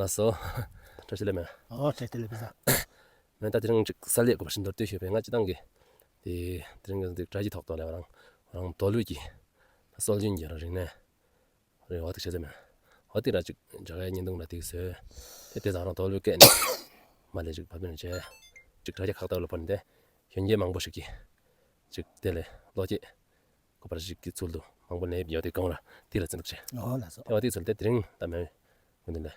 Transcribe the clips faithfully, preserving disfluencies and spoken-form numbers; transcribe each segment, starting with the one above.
ལགས་སོ། བཀྲ་ཤིས་བདེ་ལེགས་མེ། ཨོ་བཀྲ་ཤིས་བདེ་ལེགས་པི་ས། མེ་ད་དེ་རིང་ཅིག་གསར་ལས་དགོས་པ་ཞིག་མདོར་བསྡུས་ཞུས་པས་ང་སྤྱི་བཏང་གི་དེ་དེ་རིང་གི་འདི་དྲ་རྒྱའི་ཐོག་ཏུ་ལས་རང་རང་མདོ་ལུགས་ཀྱི་སྲོལ་རྒྱུན་གྱི་རིག་གནས་རེད། འོ་དེ་བྱས་ཚེ་མེ་འོ་དེ་ར་ཅིག་འཇག་ཡའི་བརྙན་ཐུང་ར་དེ་བཟོས། དེ་དེ་ཚང་རང་མདོ་ལུགས་སྐད་ནས་མ་ལས་ཅིག་ཕབ་ལེན་བྱས། ཅིག་དྲ་རྒྱ་ཁག་ཏུ་ལ་ཕར་འདི་གཞོན་སྐྱེས་མང་པོ་ཞིག་གིས་ཅིག་དེ་ལས་བློ་སྐྱེད་སྐུ་པར་ཞིག་གི་ཚུལ་དུ་མང་པོ་ལས་ཡོད་དེ་གང་ར་དེ་ལ་བརྩི་འདུག་ཆེ། ཨོ་ལགས་སོ། དེ་བ་དེ་ཚུལ་དེ་དེ་རིང་ད་མེ་ཀུན་ལ་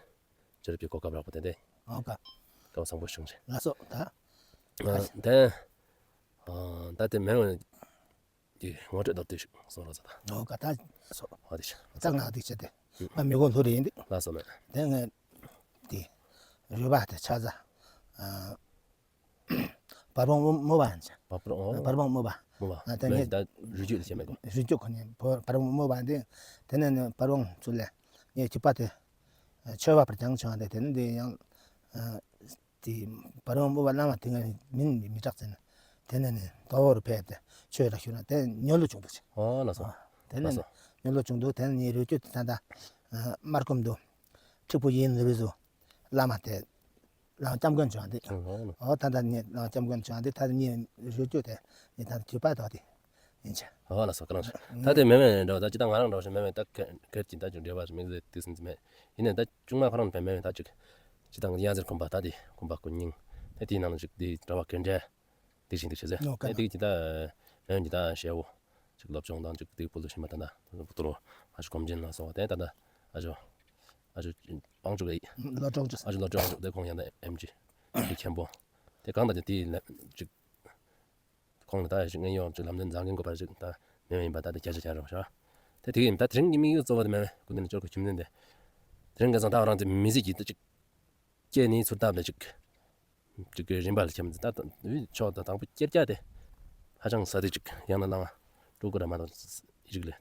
ཅར་གྱི་གོ་སྐབས་རག་པ་དེ་དེ་ཨོ་ཀ་སྐལ་བ་བཟང་པོ་བྱུང་ཆེ། ལགས་སོ། ད་ཨ་དེ་ཨ་ད་དེ་མེ་འོན་གྱི་ངོ་སྤྲོད་མདོར་བསྡུས་ཤིག་གསུང་རོགས་ཟེར་ད། ཨོ་ཀ་ད་སོ། ཨོ་དེ་ཤ། ཙག་ན་དེ་ཆེ་དེ་ང་མི་གོ་ལྷུ་རེ་ཡིན་དེ། ལགས་སོ་མེ། དེ་ངས་དེ་རུས་པ་དེ་ཆ་ཚ་ཨ། བར་སྤུངས་སྨུག་པ་ཡིན་ཅིང་། བར་སྤུངས་ཨོ། བར་སྤུངས་སྨུག་པ། སྨུག་པ་ཨ་དེ་ངས་ད་རུས་རྒྱུད་ལ་བྱས་མེད་གོ། རུས་རྒྱུད་ཁོ་ནས་བར་སྤུངས་སྨུག་པ་དེ་དེ་ནས་ནི་བར་སྤུངས་ཚུལ་ལས་ངས་གཅིག་པ་དེ་ཆོས་པ་པར་སྦྱངས་བྱུང་བ་དེ་དེ་ནི་དེ་ཡང་ཨ། དེ་བར་སྤུངས་སྨུག་པ་བླ་མ་དེ་ང་མིན་མི་གྲགས་ཟེར་ན། དེ་ནས་ནི་མདོ་བོ་རུ་ཕེབས་ཏེ་ཆོས་ར་ཞུ་ན་དེ་ཉོན་ལུ་བྱུང་འདུག་ཅིང་། ཨོ་ལགས་སོ། དེ་ནས་ལགས་ནི་སོ། ཉོན་ལུ་བྱུང་འདུག་དེ་ནས་ངའི་རུས་སྐྱོ་དེ་ད་ལྟ་སྨར་ཁམས་དུ་ཁྲི་པོ་ཡིན་ལུས་བཟོ་བླ་མ་དེ་བླ་མ་སྐྱབས་མགོན་བྱུང་འདུག་ཨོ་ད་ལྟ་ནི་བླ་མ་སྐྱབས་མགོན་བྱུང་འདུག་ད་ངའི་རུས་སྐྱོ་དེ་ནི་ད་ལྟ་དུས་པ་དོག་དེ། ཡིན་ཆ། ཨོ་ལགས་སོ་ག་རང་ཤ། ད་དེ་མེ་མེ་འདྲ་བ་ད་ཅི་ད་ང་རང་འདྲ་བ་ཞིག་མེ་མེ་ད་ཁེར་ཁེར་གྱིས་ད་ཅིག་འབྲེལ་བ་ཞིག་མིག་ཟེར་དུས་སུ་མེད། ཡིན་ནའི་ད་ཆུང་མ་ཁོ་རང་བས་མེ་མེ་ད་ཅིག་ཅི་ད་ཡང་ཟེར་ཁོམ་པ་ད་དེ་ཁོམ་པ་ཀུན་སྙིང་ད་དེའི་ནང་ལ་ཅིག་དེ་འདྲ་བ་གེ་འདྲ་དེ་བཞིན་དུ་བྱེད་ཟེར། ཨོ་ག་ད་དེ་ཅི་ད་མེ་མེ་ད་ཞེ་བོ་ཅིག་སློབ་སྦྱོང་དང་ཅིག་དེ་ཕུལ་དུ་ཕྱིན་པ་ད་ད་ད་ད་ད་ཨ་ཅུ་གོམ་ཆེན་ལ་སོགས་དེ་ད་ད་ཨ་ཅུ་ཨ་ཅུ་པང་ཅུ་བའི་ལོ་གྲོགས་ཅུ་ཨ་ཅུ་ལོ་གྲོགས་ཅུ་དེ་ཁོང་ཡང་ད་ཨེམ་ཅི་དེ་མཁན་པོ་དེ་གང་ད་དེ་དེ་ཅིག་ཁོང་ལ་ད་ཞིག་ངས་ཡོང་ཅིག་ལམ་སྟོན་མཛད་མཁན་དགོས་པ་ཞིག་ད་མེད་པ་ཡིན་པ་ད་དེ་བརྒྱ་ཆ་བརྒྱ་རེད་ཤག་དེ་དེ་ཡིན་ད་དེ་རིང་གི་དམིགས་ཡུལ་གཙོ་བོ་དེ་མེད་པས་ཀུན་ལྡན་སྐྱོར་གྱི་ཁྱིམ་ཚང་དེ་དེ་རིང་གི་ཚང་ད་རང་ཚོའི་མི་ཚེ་གི་ད་ཅིག་སྐྱེས་ནས་ཚུར་བཏབ་ནས་ཅིག་ཅིག་གི་རིམ་པ་ལ་འཁྱམས་ད་ཕྱོགས་ད་དང་པོ་སྐྱེ་རྒྱ་དེ་ཧ་ཅང་ས་དེ་ཅིག་ཡང་ན་ནང་སྤྲུལ་སྐུ་ར་མ་དང་ཞིག་ལས་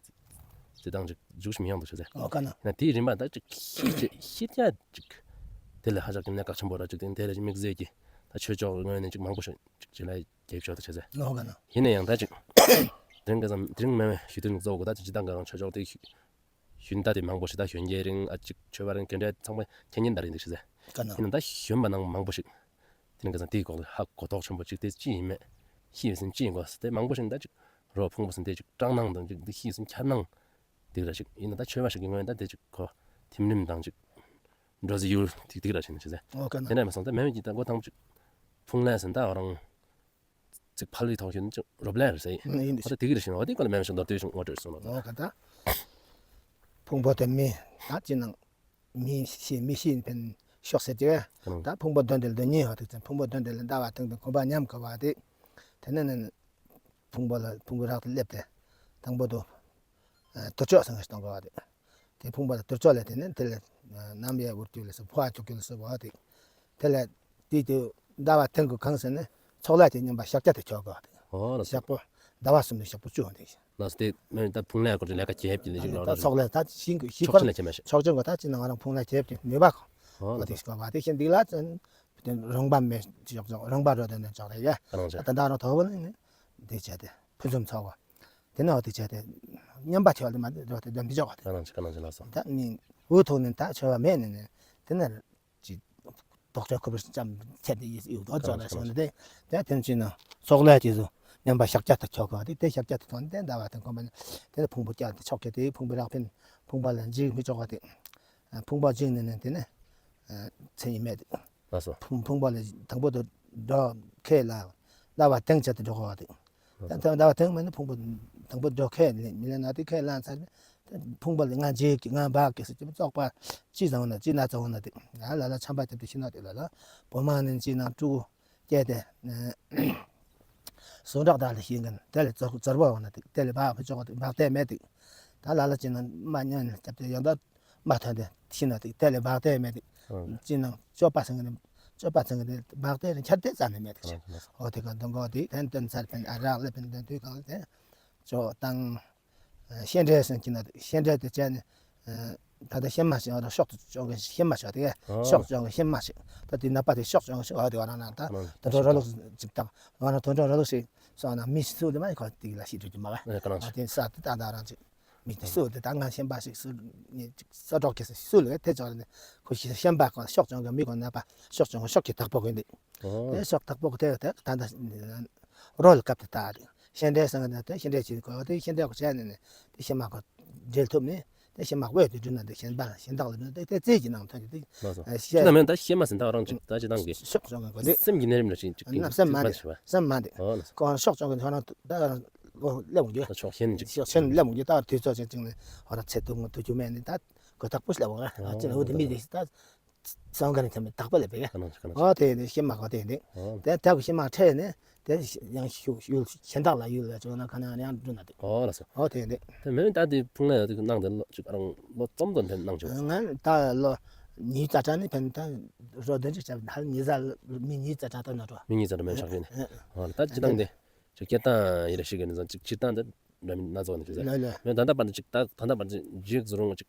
དེ་དང་ཅིག་འཇུག་ཤིང་ཡང་དུ་ཆ་ཚེ་ཨོ་ག་ན་ན་དེའི་རིམ་པ་ད་ཅིག་ཤེས་ཤེས་རྒྱ་ཅིག་དེ་ལས་ཧ་ཅང་གི་གནད་འགག་ཆེན་པོ་ར་ཅིག་དེ་དེ་ལས་དམིགས་བསལ་གྱི་ད་ཆོས་ཕྱོགས་ངོས་ནས་ཅིག་མང་པོ་ཞིག་ཅིག་ཅི་ལ་རྒྱལ་ཤོག་ཏུ་བྱས་ཚེ། ལོག་ག་ན། ཡིན་ན་ཡང་ད་ཅིག་དེ་རིང་ག་ཙམ་དེ་རིང་མེད་པའི་ཞུ་དོན་གཙོ་བོ་ད་ཅིག་སྤྱི་བཏང་གི་རང་ཆོས་ཕྱོགས་དེ་ཞུ་ཞུ་ན་ད་དེ་མང་པོ་ཞིག་ད་གཞོན་སྐྱེས་རིང་ཨ་ཅིག་ཆོས་པ་རིང་དེ་འདྲའི་ཚང་མ་འཁྱེར་ཉན་ད་རིང་དེ་བྱས་ཚེ། ག་ན། ཡིན་ན་ད་གཞོན་པ་ནང་མང་པོ་ཞིག་དེ་རིང་ག་ཙམ་དེའི་སྐོར་ལ་ཧ་གོ་རྟོགས་ཆེན་པོ་ཅིག་དེ་ཅི་ཡིན་མེད་ཤེས་ཟིན་ཅི་ཡིན་གོ་དེ་མང་པོ་ཞིག་ད་ཅིག་རོ་ཕུང་པོ་ཟིན་དེ་ཅིག་སྐྲག་སྣང་དང་ཅིག་འདི་ཤེས་ཟིན་འཁྱར་སྣང་དེ་ར་ཞིག་ཡིན་ན་ད་ཆོས་པ་ཞིག་གི་ངོས་ད་དེ་ཅིག་གོ་ཐིམ་རིམ་དང་ཅིག་འགྲོ་ཟི་ཡུལ་ཐིག་ཐིག་ར་ཞིག་ནི་བྱས་ཚེ། ཨོ་ག་ན། དེ་འདྲ་མ་སོང་ད་མེད་མེད་ཀྱི་ད་མགོ་ཐང་ཅིག་ཕུང་ལས་ཟིན་ད་རང་ཚིག་ཕལ་བའི་ཐོག་ཞུ་ན་ཅིག་རོབ་ལས་རེད་ཟེར། ཡིན་འདི་ཨོ་ད་དེ་གི་རེད་ཞུ་ན་ཨོ་དེ་ཀ་ལ་མེད་མ་ཞིག་མདོར་བསྡུས་ཤིག་ངོ་སྤྲོད་སོང་ལ། ཨོ་ག་ད། ཕུང་པོ་དེ་མི་ད་ཅི་ནང་མི་ཤེས་མི་ཤེས་ཕན་ཤོག་ཟེར་གྱི། ད་ཕུང་པོ་དོན་དེ་ལ་དོན་གཉིས་ཡོད་དེ་ཕུང་པོ་དོན་དེ་ལ་ཟླ་བ་དང་དང་ཁོམ་པ་ཉམས་དགོས་པ་དེ། དེ་ནས་ནི་ཕུང་པོ་ལ་ཕུང་པོ་རག་ཏུ་སླེབས་ཏེ་དང་པོ་དུ་དུར་ལྕོག་སེང་གེ་གཏོང་དགོས་པ་དེ། དེ་ཕུང་པོ་ལ་དུར་ལྕོག་ལས་དེ་ནས་དེ་ལས་རྣམ་དབྱེ་འུར་སྐྱུག་ལས་སུ་ཕོ་བ་སྐྱུག་སྐྱུག་ལས་སུ་བ་དེ། དེ་ལས་དེ་དུ་ཟླ་བ་དང་གི་གང་ཟེར་ནས་ཚོགས་ལས་དེ་མཉམ་པ་ཞག་བརྒྱ་དེ་ཆོག་དགོས་པ་དེ། ཨོ་ལགས་སོ། ཞག་པོ་ཟླ་བ་གསུམ་ནས་ཞག་པོ་བཅུ་དེ། ལགས་སོ་དེ་མེད་ད་ཕུང་ལས་སྐོར་ལས་ཀ་བྱེད་ཀྱི་ལས་ཞིག་ད་ལགས་ཚོགས་ལས་ད་ཤིང་གི་ཤིང་ཆོག་ཕོར་ཆེན་ལས་ཁྱེད་མ་ཤེས། ཆོག་ཆེན་གོ་ད་ཅི་ན་ང་རང་ཕུང་ལས་བྱེད་ཀྱི་ནུས་པ་གོ། ཨོ་ཨོ་ལགས་དེ་སོ། ཤིག་གོ་བ་དེ་ཤིང་འདི་ལ་ཙན་དེ་རོང་པ་མེ་ཅོག་ཅོག་རོང་པ་རོ་དེ་ནས་ཅོག་རེ་ཡ། ཨ་རང་ཅག་ད་ད་རང་ཐོག་བ་ནི་དེ་བྱས་ཏེ་ཕུན་སུམ་ཚོགས་པ། དེ་ནས་འོ་དེ་བྱས་ཏེ་མཉམ་པ་ཆེ་བ་དེ་མ་དེ་རོ་དེ་དོན་མི་ཆོག་པ་དེ། ཨ་རང་ཅག་ཨ་རང་ཅག་ལགས་སོ། ད་ནི་འུ་ཐུག་ནས་ད་ཆོ་བ་མེད་ནས་ནས་དེ་ནས། ཅིག་དོག་ཅོག་ཁུ་བུར་ཙམ་ཁྱེར་ཏེ་ཡིས་ཡུག་དོ་ཅོག་ལ་སོང་ནས་དེ་དེ་དོན་ཅི་ན་ཚོགས་ལས་ཀྱི་བཟོ་མཉམ་པ་ཤག་བརྒྱ་དང་ཆོག་ག་དེ་དེ་ཤག་བརྒྱ་དང་ཐོན་དེ་ཟླ་བ་དང་ཁོམ་པ་ནི་དེ་ནི་ཕུང་པོ་བསྐྱར་ཏེ་ཆོག་གི་དེ་ཕུང་པོ་རག་ཕན་ཕུང་པ་ལ་འཇིག་མི་ཆོག་ག་དེ་ཕུང་པོ་འཇིག་ནས་ནས་དེ་ནི་མཚན་ཉིད་མེད་དེ་ལགས་སོ། ཕུང་ཕུང་པོ་ལ་དང་པོ་དུ་འགྲོ་ཁས་ལ་ཟླ་བ་དང་བཅད་དེ་འགྲོ་ག་དེ། ད་ལྟ་ཟླ་བ་དང་མིན་ན་ཕུང་པོ་དང་པོ་འགྲོ་ཁས་ལེན་མི་ལེན་ན་དེ་ཁས་ལེན་ཚར་ནས་ཕུང་པོ་ལ་ང་རྗེས་ཀྱི་ང་འབག་གི་ཟེར་གྱི་བཙོག་པ་ཅི་བཟང་ན་ཅི་ན་བཙོག་ན་དེ་ང་ལ་ལ་ཆམ་པ་རྒྱབ་ཏེ་ཤི་ན་དེ་ལ་ལ་བོ་མ་ནི་ཅི་ན་ཕྲུ་གུ་སྐྱེས་ཏེ་ཟུངས་ཁྲག་དག་ལ་ཤི་མཁན་དེ་ལ་རྫོར་རྫོར་བ་འོང་ན་དེ་དེ་ལ་འབག་མི་ཆོག་དེ་འབག་བསྡད་མེད་དེ་ད་ལ་ལ་ཅི་ན་མ་ཉོན་རྒྱབ་ཏེ་ཡོང་ད། མ་ཐོན་ཏེ་ཤི་ན་དེ་དེ་ལས་འབག་དེ་མེད་དེ། ཅི་ན་སྤྱོད་པ་ཚང་གི་ནི་སྤྱོད་པ་ཚང་གི་ནི་འབག་དེ་རིང་ཆར་དེ་རྩ་ནས་མེད་དེ། ཨོ་དེ་ག་འདོན་གོ་དེ་ཐན་ཐན་ཚར་ཕན་ཨ་རག་ལས་ཕན་ཐན་དུས་གང་ལ་དེ་ཅོ་དང་ཤེས་འདྲེ་སོན་གྱི་ན་ཤེས་འདྲེ་དེ་བྱས་ནས་ད་ལྟ་ཤེས་མ་ཤེས་ཨ་ཤོག་ཏུ་ཅོ་གི་ཤེས་མ་ཤོག་དེ་ཤོག་ཅོ་གི་ཤེས་མ་ཤེས་ད་དེ་ནད་པ་དེ་ཤོག་ཅོ་གི་ཤོག་ཨ་དེ་བ་རང་ན་ད་དོན་གྲོགས་ར་ལུག་ཅིག་དང་བ་རང་དོན་གྲོགས་ར་ལུག་ཞིག་སོང་ན་མི་ཤི་ཚུལ་དེ་མ་ཡི་ཁོ་དེ་ལ་ཤི་འགྲོ་གི་མ་བ་ཨ་དེ་ས་དེ་ད་ད་རང་ཅིག་མི་དེ་སུ་དེ་ད་ང་ཤན་པ་ཞིག་སུ་ནི་ཅིག་ས་གྲོགས་ཀྱི་སུ་ལ་དེ་ཅོག་ནི་ཁོ་ཤན་པ་གང་ཤོག་ཅང་གི་མི་གང་ན་པ་ཤོག་ཅང་ཤོག་གི་དག་པོ་གི་འདི་དེ་ཤོག་དག་པོ་གི་དེ་དེ་ད་ད་རོལ་སྐབས་དེ་ད་ཤན་འདྲེ་སང་གི་དེ་ཤན་འདྲེ་ཅིག་གོ་དེ་ཤན་འདྲེ་གོ་བྱས་ནས་ནི་དེ་ཤན་མ་གོ་འབྲེལ་ཐུབ་ནས་དེ་ཤན་མ་བོད་དུ་འགྲུལ་ན་དེ་ཤན་པ་ཤན་བདག་ལ་འགྲུལ་དེ་དེ་རྩིས་ཀྱི་ནང་ཐོན་གྱི་དེ་ལགས་སོ། ཤན་ཅི་ད་མེད་ད་ཤན་མ་ཟིན་ད་རང་ཅིག་ད་ཅི་དང་གི་ཤོག་ཅང་གི་གོ་དེ་སེམས་ཀྱི་གནས་རིམ་ལ་ཞིག་ཅིག་གི་སེམས་མ་དེ་སེམས་མ་དེ་ཨོ་ལགས་སོ། གང་ཤོག་ཅང་གི་ཐོག་ན་ད་ལོ་སླེབས་འོང་རྒྱུ། ད་ཕྱོགས་ཞེན་ཅིག་ཕྱོགས་ཞེན་སླེབས་འོང་རྒྱུ་ད་དུས་ཚོད་ཅན་ཅིག་ནས་ཧོ་ར་ཚེ་ཐུང་དུ་རྒྱུ་མེད་ནས་ད་གོ་ཐག་པོ་སླེབས་འོང་ཨ་ཅི་ནས་འོ་དེ་མི་དེ་ད་སང་ག་ནས་ཐམས་ཅད་དག་པ་ལས་པས་ཁ་ནང་ཁ་ནང་ཨོ་དེ་ནས་ཤེས་མ་གོ་དེ་ནས་ཨོ་དེ་ཐབས་ཀྱི་ཤེས་མ་ཁྲེལ་ནས་དེ་ཡང་ཤུགས་ཡུལ་གཞན་དག་ལ་ཡུལ་ལ་བྱུང་ན་ཁ་ནང་ཡང་འགྲོ་ན་དེ་ཨོ་ལགས་སོ། ཨོ་དེ་ནས་དེ་མིན་ད་དེ་ཕུང་ལ་ཡང་དེ་གནང་དེ་ལོ་ཅིག་རང་ལོ་ཙམ་དུ་འདེམས་གནང་བྱུང་། ང་ད་ལོ་ཉིས་རྩ་གྲངས་ནས་ཕན་ད་རོ་དོན་ཅིག་བྱ་ཧ་ལ་ཉིས་རྩ་མི་ཉིས་རྩ་གྲངས་ད་ན་འགྲོ་མི་ཉིས་རྩ་གྲངས་མེད་ཆགས་ཡོད་ནས་ཨོ་ད་ཅི་དང་དེ། ཅིག་སྐད་གཏོང་ཡི་རེ་ཞིག་གི་ནི་ཙང་ཅིག་སྤྱིར་བཏང་དེ་འདྲ་མིན་སྣ་ཚོགས་ནི་ཅིག་ཟེར། ལོས་ལོས། མེད་ད་ལྟ་བར་དུ་ཅིག་ད་ད་ལྟ་བར་དུ་འཇིགས་སུ་རུང་ཅིག་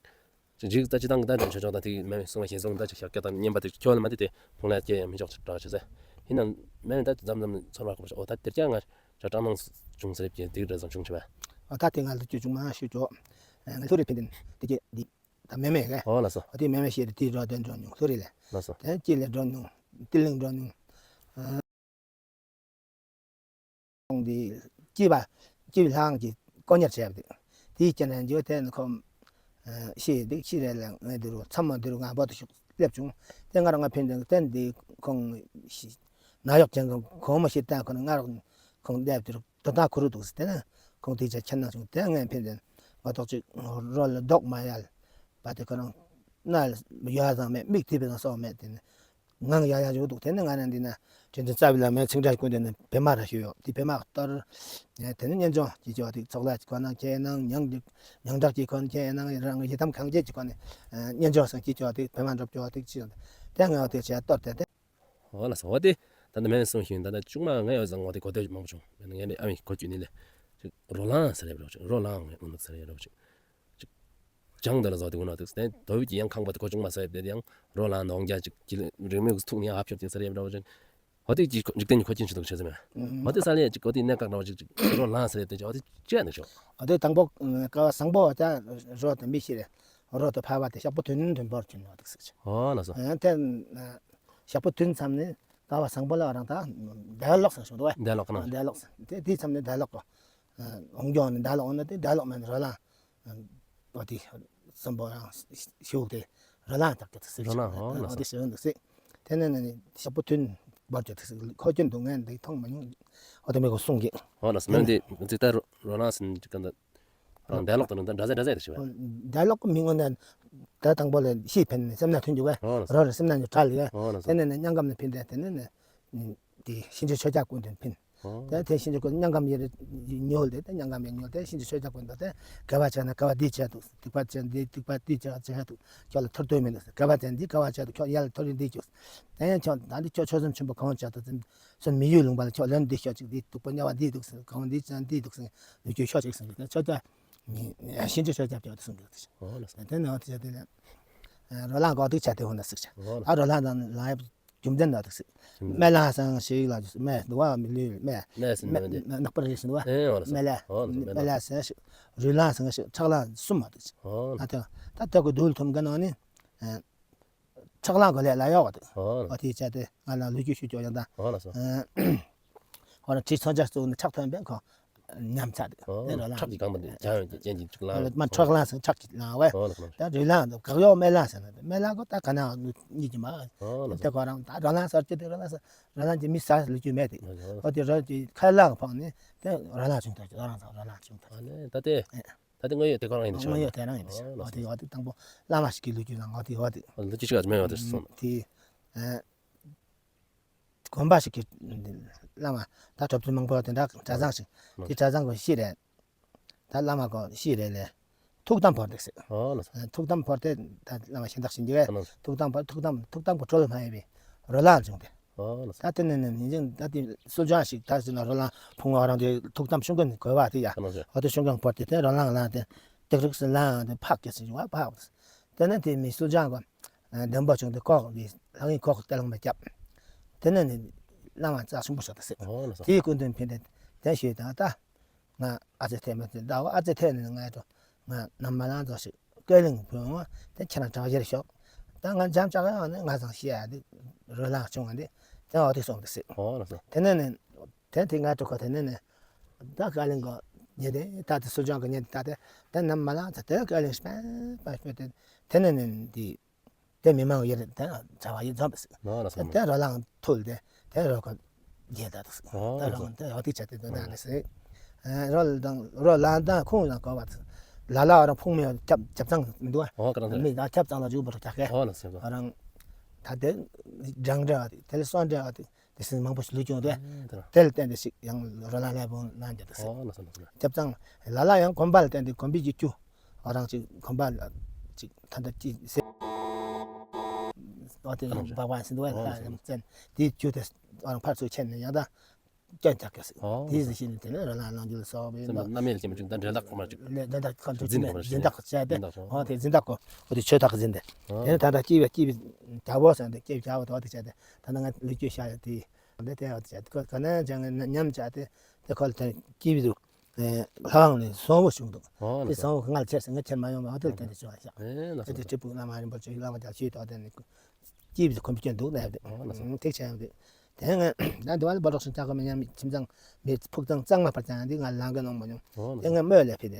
ཅིག་འཇིགས་ད་ཅི་དང་ད་འདྲ་ཆོས་ཆོག་ད་དེ་མེད་སོང་བ་ཞེས་སོང་ད་ཅིག་ཤར་སྐད་དང་སྙན་པ་དེ་ཁྱོད་ལ་མ་དེ་དེ་ཕུང་ལ་སྐད་ཡང་མི་ཆོག་ཅིག་གྲགས་ཆོས་ཟེར། ཡིན་ནམ་མེད་ད་མཚམས་མཚམས་ཚོར་བ་ཁོ་ཨོ་ད་དེར་ཀྱང་ང་ཅག་སྐྲག་སྣང་བྱུང་ཟེར་གྱི་དེ་འདྲ་ཙང་བྱུང་ཆེ་བ། ཨ་ད་དེ་ང་ལ་ཅོ་བྱུང་མ་ཞུ་ཅོ། ང་ལྷུ་རེ་ཕན་དེ་དེ་གི་འདི་ད་མེ་མེ་ག་ཨོ་ལགས་སོ། ཨ་དེ་མེ་མེ་ཤེས་དེ་རོ་དོན་འགྲོ་མྱོང་ལྷུ་རེ་ལ། ལགས་སོ། དེ་ཅི་ལ་འགྲོ་མྱོང་ཏི་ལིང་འགྲོ་མྱོང་། ཁོང་གིས་སྐྱིད་པ་སྐྱིད་པའི་ལྷང་གི་དཀོན་གཉེར་བྱས་པ་དེ། དེའི་རྐྱེན་རེད་འཇོག་དེ་ནི་ཁོང་ཤེས་འདུག་ཤེས་རེད་ལ་ངས་འདི་རུ་མཚམས་མ་འདི་རུ་ང་བོད་དུ་ཤོག་སླེབས་བྱུང་། དེ་སྔ་རང་ང་ཕན་ཚུན་གཏན་འདི་ཁོང་ནག་གཡོག་ཅན་གྱི་གོང་མ་ཤེས་ལྟ་ཁོ་ན་སྔ་རོགས་ཁོང་སླེབས་དེ་རུ་དོ་ད་ཁུ་རུ་འདུག་ཟེར་དེ་ནི་ཁོང་དེ་ཅག་ཁྱེར་ན་བྱུང་དེ་ངས་ཕན་ཚུན་ང་ཐོག་ཅིག་རོ་ལ་རྡོག་མ་ཡལ་བ་དེ་ཁོ་རང་སྣ་ཡོད་ཙང་མེད་མིག་ཐིབས་པའི་སོགས་མེད་དེ་ནི། ངང་ཡང་ཡང་བཞུགས་འདུག་དེ་ནི་ང་རང་འདི་ན་དྲིན་ཅན་རྩ་བའི་བླ་མའི་ཚིག་འདྲ་ཀུན་དེ་ནི་བེ་མ་ར་ཞུ་ཡོད་དེ་བེ་མ་གཏོར། དེ་ནི་སྙན་ལྗོངས་ཀྱི་ཅོ་དེ་ཚོགས་ལ་གོ་ན་ཁྱེད་ནང་མྱང་མྱང་འདྲག་གི་གོ་ན་ཁྱེད་ནང་རང་ཡི་དམ་གང་རྒྱས་ཀྱི་གོ་ནས་སྙན་ལྗོངས་སང་ཀྱི་ཅོ་དེ་བེ་མ་འགྲུབ་ཅོ་དེ་ཅི་ཡོད་དེ་ང་དེ་བྱས་གཏོར་དེ་དེ། འོ་ལགས་སོ། འོ་དེ་ད་ནི་མེན་སོང་ཞིང་ད་ནི་ཅུང་མ་ང་ཡོད་ཟང་ངོ་དེ་གོ་ཐོས་མང་པོ་བྱུང་། ཡང་ན་ངས་ཨ་མི་གོ་རྒྱུ་ནི་ལས་ཅིག་རོ་ལངས་ཟེར་ཡ་རོ་ཅིག་རོ་ལངས་ངས་ཨུ་ནུ་ཟེར་ཡ་རོ་ཅིག་ཅིག་ཅང་དེ་ལ་བཟོ་དེ་ཀུན་ན་དུག་སྟེ་དོ་བི་ཀྱི་ཡང་ཁང་པ་དེ་ཁོ་ཅུང་མ་ཟོས་དེ་ཡང་རོ་ལངས་ནོག་རྒྱ་ཅིག་གི་རིང་མོའི་ཐུག་ནས་ཨ་ཕྱོགས་ཅིག་ཟེར་ཡ་རོ་ཅིག་འོ་དེ་ཀྱི་འཇིག་རྟེན་གྱི་ཁོ་ཅན་ཞིག་འདུག་བྱས་ཟེར་མེད། འོ་དེ་ས་ལས་ཅིག་འོ་དེ་གནད་འགག་འདྲ་བ་ཅིག་ཅིག་རོ་ལངས་ཟེར་ཡ་དེ་ཅིག་འོ་དེ་ཅི་ཡ་འདུག་ཤོག་འོ་དེ་དང་པོ་ཀ་བ་བཟང་པོ་ད་རོ་དང་མི་ཤི་རེད། རོ་དང་ཕ་བ་དེ་ཤོག་པོ་ཐུན་ཐུན་བོར་གྱིན་ནོ་འདུག་ཟེར་ཅིག་འོ་ལགས་སོ། དེ་ཤོག་པོ་ཐུན་མཚམས་ནས་ཀ་བ་བཟང་པོ་ལ་རང་ད་འདས་ལོག་ཟེར་ཞིག་འདུག་བས། འདས་ལོག་ན། འདས་ལོག་ཟེར་དེ་དེའི་མཚམས་ནས་འདས་ལོག་གོ་འོང་རྒྱུ་ནི་འདས་ལོག་འོང་ན་དེ་འདས་ལོག་མེད་ན་རོ་ལངས། འོ་དེ་གསོན་པོ་རང་ཤུགས་དེ་རོ་ལངས་དག་གི་ཚིག་རོ་ལངས་འོ་ལགས་འོ་སོ། དེ་ཞིག་འདུག་ཟེར། དེ་ནས་ནི་ཤོག་པོ་ཐུན་བོར་གྱི་ཚིག་ཁོ་ཀྱོན་དུ་ངས་འདི་མཐོང་མ་མྱོང་། འོ་དེ་མི་གོ་གསུང་གི་འོ་ལགས་སོ། མེད་འདི་ཚིག་ལྟར་རོ་ལངས་ཟེར་གྱི་ཀ་འདི་རང་འདས་ལོག་དང་འདྲ་ཟེར་འདྲ་ཟེར་དེ་ཞིག་བས། འདས་ལོག་གི་མི་ངོ་ནས་ད་དང་པོ་ལས་ཤེས་ཕན་ནས་སེམས་ན་ཐོན་རྒྱུ་བས། འོ་ལགས་སོ། རོ་རེ་སེམས་ན་ཉོ་གྲ་ལི་བས། འོ་ལགས་སོ། དེ་ནས་ནི་མྱང་གམ་ནས་ཕན་དེ་དེ་ནས་ནི་དེ་ཤིན་ཅི་ཆོས་རྒྱལ་ཀུན་དུ་ཕན། ཨོ། དེ་དེ་ཤིན་ཅི་ཀུན་མྱང་གམ་ཡེ་རེ་ཉོལ་ཏེ་དེ་མྱང་གམ་ཡེ་ཉོལ་ཏེ་ཤིན་ཅི་ཆོས་རྒྱལ་ཀུན་དུ་དེ་དགེ་བ་བྱས་ན་དགེ་བ་འདི་བྱས་འདུག་སྡིག་པ་བྱས་འདི་སྡིག་པ་འདི་བྱས་བྱས་འདུག་ཁྱོད་ལ་ཐུར་དོན་མི་འདུག་དགེ་བ་བྱས་འདི་དགེ་བ་བྱས་འདུག་ཁྱོད་ཡར་ལ་ཐུར་འདི་བྱས་དེ་ཡང་ཁྱོད་ད་འདི་ཁྱོད་ཆོས་སེམས་ཆེན་པོ་གང་བྱས་འདུག་སོན་མི་ཡུལ་ལུང་པ་ལ་ཁྱོད་ལན་འདི་ཤོད་ཅིག་འདི་སྡིག་པ་དམྱལ་བ་འདི་འདུག་ཟེར་གང་འདི་བྱས་འདི་འདུག་ཟེར་ལུས་རྒྱུ་ཤོད་ཅིག་ཟེར་འདུག་ཁྱོད་ད་ཤིན་ཅི་ཆོས་རྒྱལ་བྱས་འདུག་ཟེར་འདུག་ཨོ་ལགས་སོ། དེ་ནང་དེ་དེ་ནས་རོ་ལངས་གོ་སྡིག་བྱས་ཏེ་འོང་ན་ཟེར་ཅིག་ཨོ་ལགས། ཨ་རོ་ལངས་དང་ལངས་ཡབ། རྒྱུ་མཚན་འདྲ་འདུག་ཟེར། སྨན་བླ་སང་ཞིག་ལ་སྨན་འདུག་བ་མི་ལུས་སྨན། ནས་སྨན་འདི། ནག་པར་རེད་ཟེར་འདུག་བ། ཨེ་འོ་ལགས་སོ། སྨན་བླ། འོ་ལགས་སོ། སྨན་བླ་སང་ཞིག་རུས་ལངས་སང་ཞིག་ཁྲག་ལངས་གསུམ་མ་འདུག་ཟེར། འོ་ལགས་སོ། ད་ད་ལྟ་གི་རྡུལ་ཐུམ་ག་ནང་ནི། ཁྲག་ལངས་ག་ལས་ལ་ཡོག་བ་འདུག་འོ་ལགས་སོ། འོ་དེ་བྱས་ཏེ་ང་ལ་ལུས་རྒྱུ་ཤུགས་ཀྱོག་ཡང་ད། འོ་ལགས་སོ། ཧོ་ན་དྲི་མཚོན་ཆ་བཙུགས་ནས་ཁྲག་ཐོན་པས་ཁོ། ཉམས་ཚར་འདུག་ཨོ། དེ་རོ་ལངས་ཁྲག་གི་གང་མ་འདུག་ཇ་ཡོད་ཀྱི་རྐྱེན་གྱིས་ཅིག་ལངས། མ་ཁྲག་ལངས་ཟེར་ཁྲག་གིས་ལངས་བས། ཨོ་ལགས་སོ། ད་རུས་ལངས་འདུག་གག་ཡོག་སྨན་ལངས་ཟེར་ན་སྨན་ལངས་གོ་ད་ག་ན་གཉིས་ཀྱི་མ། ཨོ་ལགས་སོ། དེ་ཁོ་རང་ད་རོ་ལངས་ཟེར་གྱི་དེ་རོ་ལངས་ཟེར་རོ་ལངས་ཀྱི་མི་ཟ་ལུས་རྒྱུ་མེད་དེ། ཨོ་ཨོ་དེ་རོ་གྱི་ཁ་ལངས་ཕངས་ནས་དེ་རོ་ལངས་བྱུང་ཐལ་རོ་ལངས་ཟེར་རོ་ལངས་བྱུང་ཐལ། ཨ་ནི་ད་དེ། ད་དེ་དངོས་ཡོད་དེ་ཁོ་རང་ཡིན་དེ་ཤོད། དངོས་ཡོད་དེ་རང་ཡིན་དེ་ཤོད། ཨོ་ལགས་སོ། ཨོ་དེ་ཨོ་དེ་དང་པོ་བླ་མ་ཞིག་གི་ལུས་རྒྱུ་ལངས་ཨོ་དེ་ཨོ་དེ། ལུས་རྒྱུ་ཞིག་ཨ་མེད་ཨོ་དེ་སོང་། དེ། དགོན་པ་ཞིག་གི་བླ་མ་ད་གྲྭ་བཙུན་མང་པོ་དེ་འདྲ་གྲྭ་ཚང་ཞིག་དེ་གྲྭ་ཚང་གི་ཤི་རེད། ད་བླ་མ་གོ་ཤི་རེད་ལས། ཐུགས་དམ་བོར་འདུག་ཟེར། ཨོ་ལགས་སོ། ཐུགས་དམ་བོར་ཏེ་ད་བླ་མ་ཤིང་རྟ་ཞིག་འདི་བས། ཨོ་ལགས་སོ། ཐུགས་དམ་བོར་ཐུགས་དམ་ཐུགས་དམ་གྱི་སྒྲོལ་མ་ཡིན་པས་རོ་ལངས་བྱུང་སྟེ། ཨོ་ལགས་སོ། ད་དེ་ནས་ནས་ཉིན་ཅིག་ད་དེ་གསོལ་ལྕམ་ཞིག་ད་ཟེར་ན་རོ་ལངས་ཕུང་བ་རང་དེ་ཐུགས་དམ་ཤོང་གིན་གོ་བ་དེ་ཡ། ཨོ་ལགས་སོ། ཨོ་དེ་ཤོང་གིན་བོར་ཏེ་དེ་རོ་ལངས་ལངས་ཏེ་ཏིག་རིག་སེ་ལངས་ཏེ་ཕག་གི་སེ་བ་ཕག་དེ་ནས་དེ་མི་གསོལ་ལྕམ་གོ་ལྡེམ་པོ་བྱུང་སྟེ་ཁོག་འདི་ལྷང་ངེ་ཁོག་སྟེ་ལྷང་མ་བརྒྱབ། དེ་ནས་ནི་བླ་མ་རྩ་ཆེན་པོ་ཞིག་ད་ཟེར། ཨོ་ལགས་སོ། དེའི་སྐུ་མདུན་ཕན་ཏེ་དེ་ཞུས་དང་ད་ང་ཨ་ཙི་ཐེ་མ་ཐེ་ད་ཨ་ཙི་ཐེ་ནས་ང་ཡ་དོ་ ང་ནམ་མ་ལང་ཙོག་ཞིག་ཀེ་ལིང་བུ་ཡོང་བ་དེ་ཁྱེད་རང་གྲྭ་བ་ཡར་ཤོག་ད་ང་འཇམ་ཅག་ཡང་ནི་ང་ཚང་ཤི་ཡ་དེ་རོ་ལངས་བྱུང་བ་འདི་དེ་འོ་དེ་སོང་འདུག་ཟེར། ཨོ་ལགས་སོ། དེ་ནས་ནི་དེ་དེ་ང་གྲོགས་ཁོ་དེ་ནས་ནི་ད་ཀེ་ལིང་གི་ཉེ་དེ་ད་དེ་སུ་ཅང་གི་ཉེ་དེ་ད་དེ་དེ་ནམ་མ་ལང་ཙོག་དེ་ཀེ་ལིང་ཤི་པན་པན་ཤི་དེ་དེ་ནས་ནི་འདི། དེ་མི་མང་ཡིར་དེ་བྱ་བ་ཡིར་འཛོམས་པ་ཟིག་ཨོ་ལགས་སོ། དེ་རོ་ལངས་ཐུལ་དེ་དེ་རོ་ཁོ་རྒྱལ་ད་ཟིག་ཨོ་དེ་ལགས་རོ་སོ། དེ་འོ་དེ་བྱ་དེ་དོན་དག་ནི་ཟིག་ཨ་རོ་དང་རོ་ལངས་དང་ཁོང་ཡང་གོ་བ་ཟིག་ལ་ལ་རང་ཕུང་མེད་ཁྱབ་ཁྱབ་ཚང་མི་འདུག་ཨ། ཨོ་ཀ་རང་ཟེར། མི་ད་ཁྱབ་ཚང་ལ་འཇུག་པར་རྒྱག་གི་ཨོ་ལགས་སོ། རང་ད་དེ་སྦྲང་འདྲ་བ་དེ་དེ་ལ་སོན་འདྲ་བ་དེ་དེ་སྲིན་མང་པོ་ཞིག་ལུས་ཀྱང་དེ་ཨ་དེ་རང་དེ་ལ་བརྟེན་ཏེ་ཞིག་ཡང་རོ་ལངས་ལས་བུང་ལངས་རྒྱུ་དེ་ཟིག་ཨོ་ལགས་སོ་ལགས་སོ། ཁྱབ་ཚང་ལ་ལ་ཡང་གོམ་པ་ལ་བརྟེན་ཏེ་གོམ་པའི་རྒྱུ་རྐྱུ། ཨོ་རང་ཅིག་གོམ་པ་ལ་ཅིག་ད་ལྟ་ཅི་ཟེར། ཨོ་དེ་ཨ་ནི་འབག་པ་ཟིན་འདུག་ཨ་ཨོ་ལ་ཡང་བཙན་དེའི་རྒྱུ་དེ་ཨོ་རང་ཕར་ཚུར་ཁྱེར་ནས་ཡང་ད་སྐྱོན་རྒྱག་གི་ཟེར། ཨོ་དེའི་གཟི་བྱིན་དེ་ནི་རོ་ལངས་ལངས་རྒྱུ་ལ་སོགས་པའི་སེམས་ལ་རྣམ་སྨིན་ལ་སྐྱེས་མ་བྱུང་ད་འདྲེ་ལྡག་ཁོ་མ་བྱུང་། ལས་དོན་དག་ཁོ་ཚོ་འཛིན་མེད་འཛིན་བདག་བྱས་ཏེ་འཛིན་བདག་ཨོ་དེ་འཛིན་བདག་གོ་ཨོ་དེ་ཆོས་བདག་གི་འཛིན་ཏེ་ཨོ་དེ་ནི་ད་ལྟ་སྐྱིད་པའི་སྐྱིད་པའི་རྒྱལ་པོ་ཟེར་ཏེ་སྐྱིད་པའི་རྒྱལ་པོ་དེ་ཨོ་དེ་བྱས་ཏེ་ད་ལྟ་ང་ལུས་སྐྱོད་བྱ་ཡ་དེ། འདི་དེ་ཡང་བྱས་ཁོ་ག་ནས་ཀྱང་ཉམས་བྱས་ཏེ་དེ་ཁོ་ལ་དེ་སྐྱིད་པའི་འདུག་ལྷ་ཁང་ནས་བཟང་པོ་བྱུང་འདུག་ཨོ་དེ་ལགས་སོ། བཟང་པོ་ག་ང་ལ་ཁྱེར་སོང་ང་ཁྱེར་མ་ཡོང་བ་དེ་ལ་དེ་འདྲ་བྱུང་བ་ཤག་ཨེ་ལགས་དེ་སོ། དེ་སྤྲུལ་སྐུ་བླ་མ་རིན་པོ་ཆེ་བླ་མ་རྒྱ་ཆེའི་ཐོག་དེ་ནས་སྐྱིད་པའི་གོམ་སྐྱོན་འདུག་ལབ་དེ་ཨོ་ལགས་སོ། ཐེག་ཆེན་ཡང་དེ་དེ་ང་ད་འདི་བ་ལ་སྦོ་རོགས་སུ་ལྕགས་ཀ་མི་ཉམས་ཁྱིམ་ཚང་མི་ཕུག་ཚང་གཙང་མ་པར་ཙང་འདི་ང་ལང་གི་ནང་མ་མྱོང་ཨོ་ལགས་དེ་སོ། ང་སྨོས་ལས་ཕེ་དེ།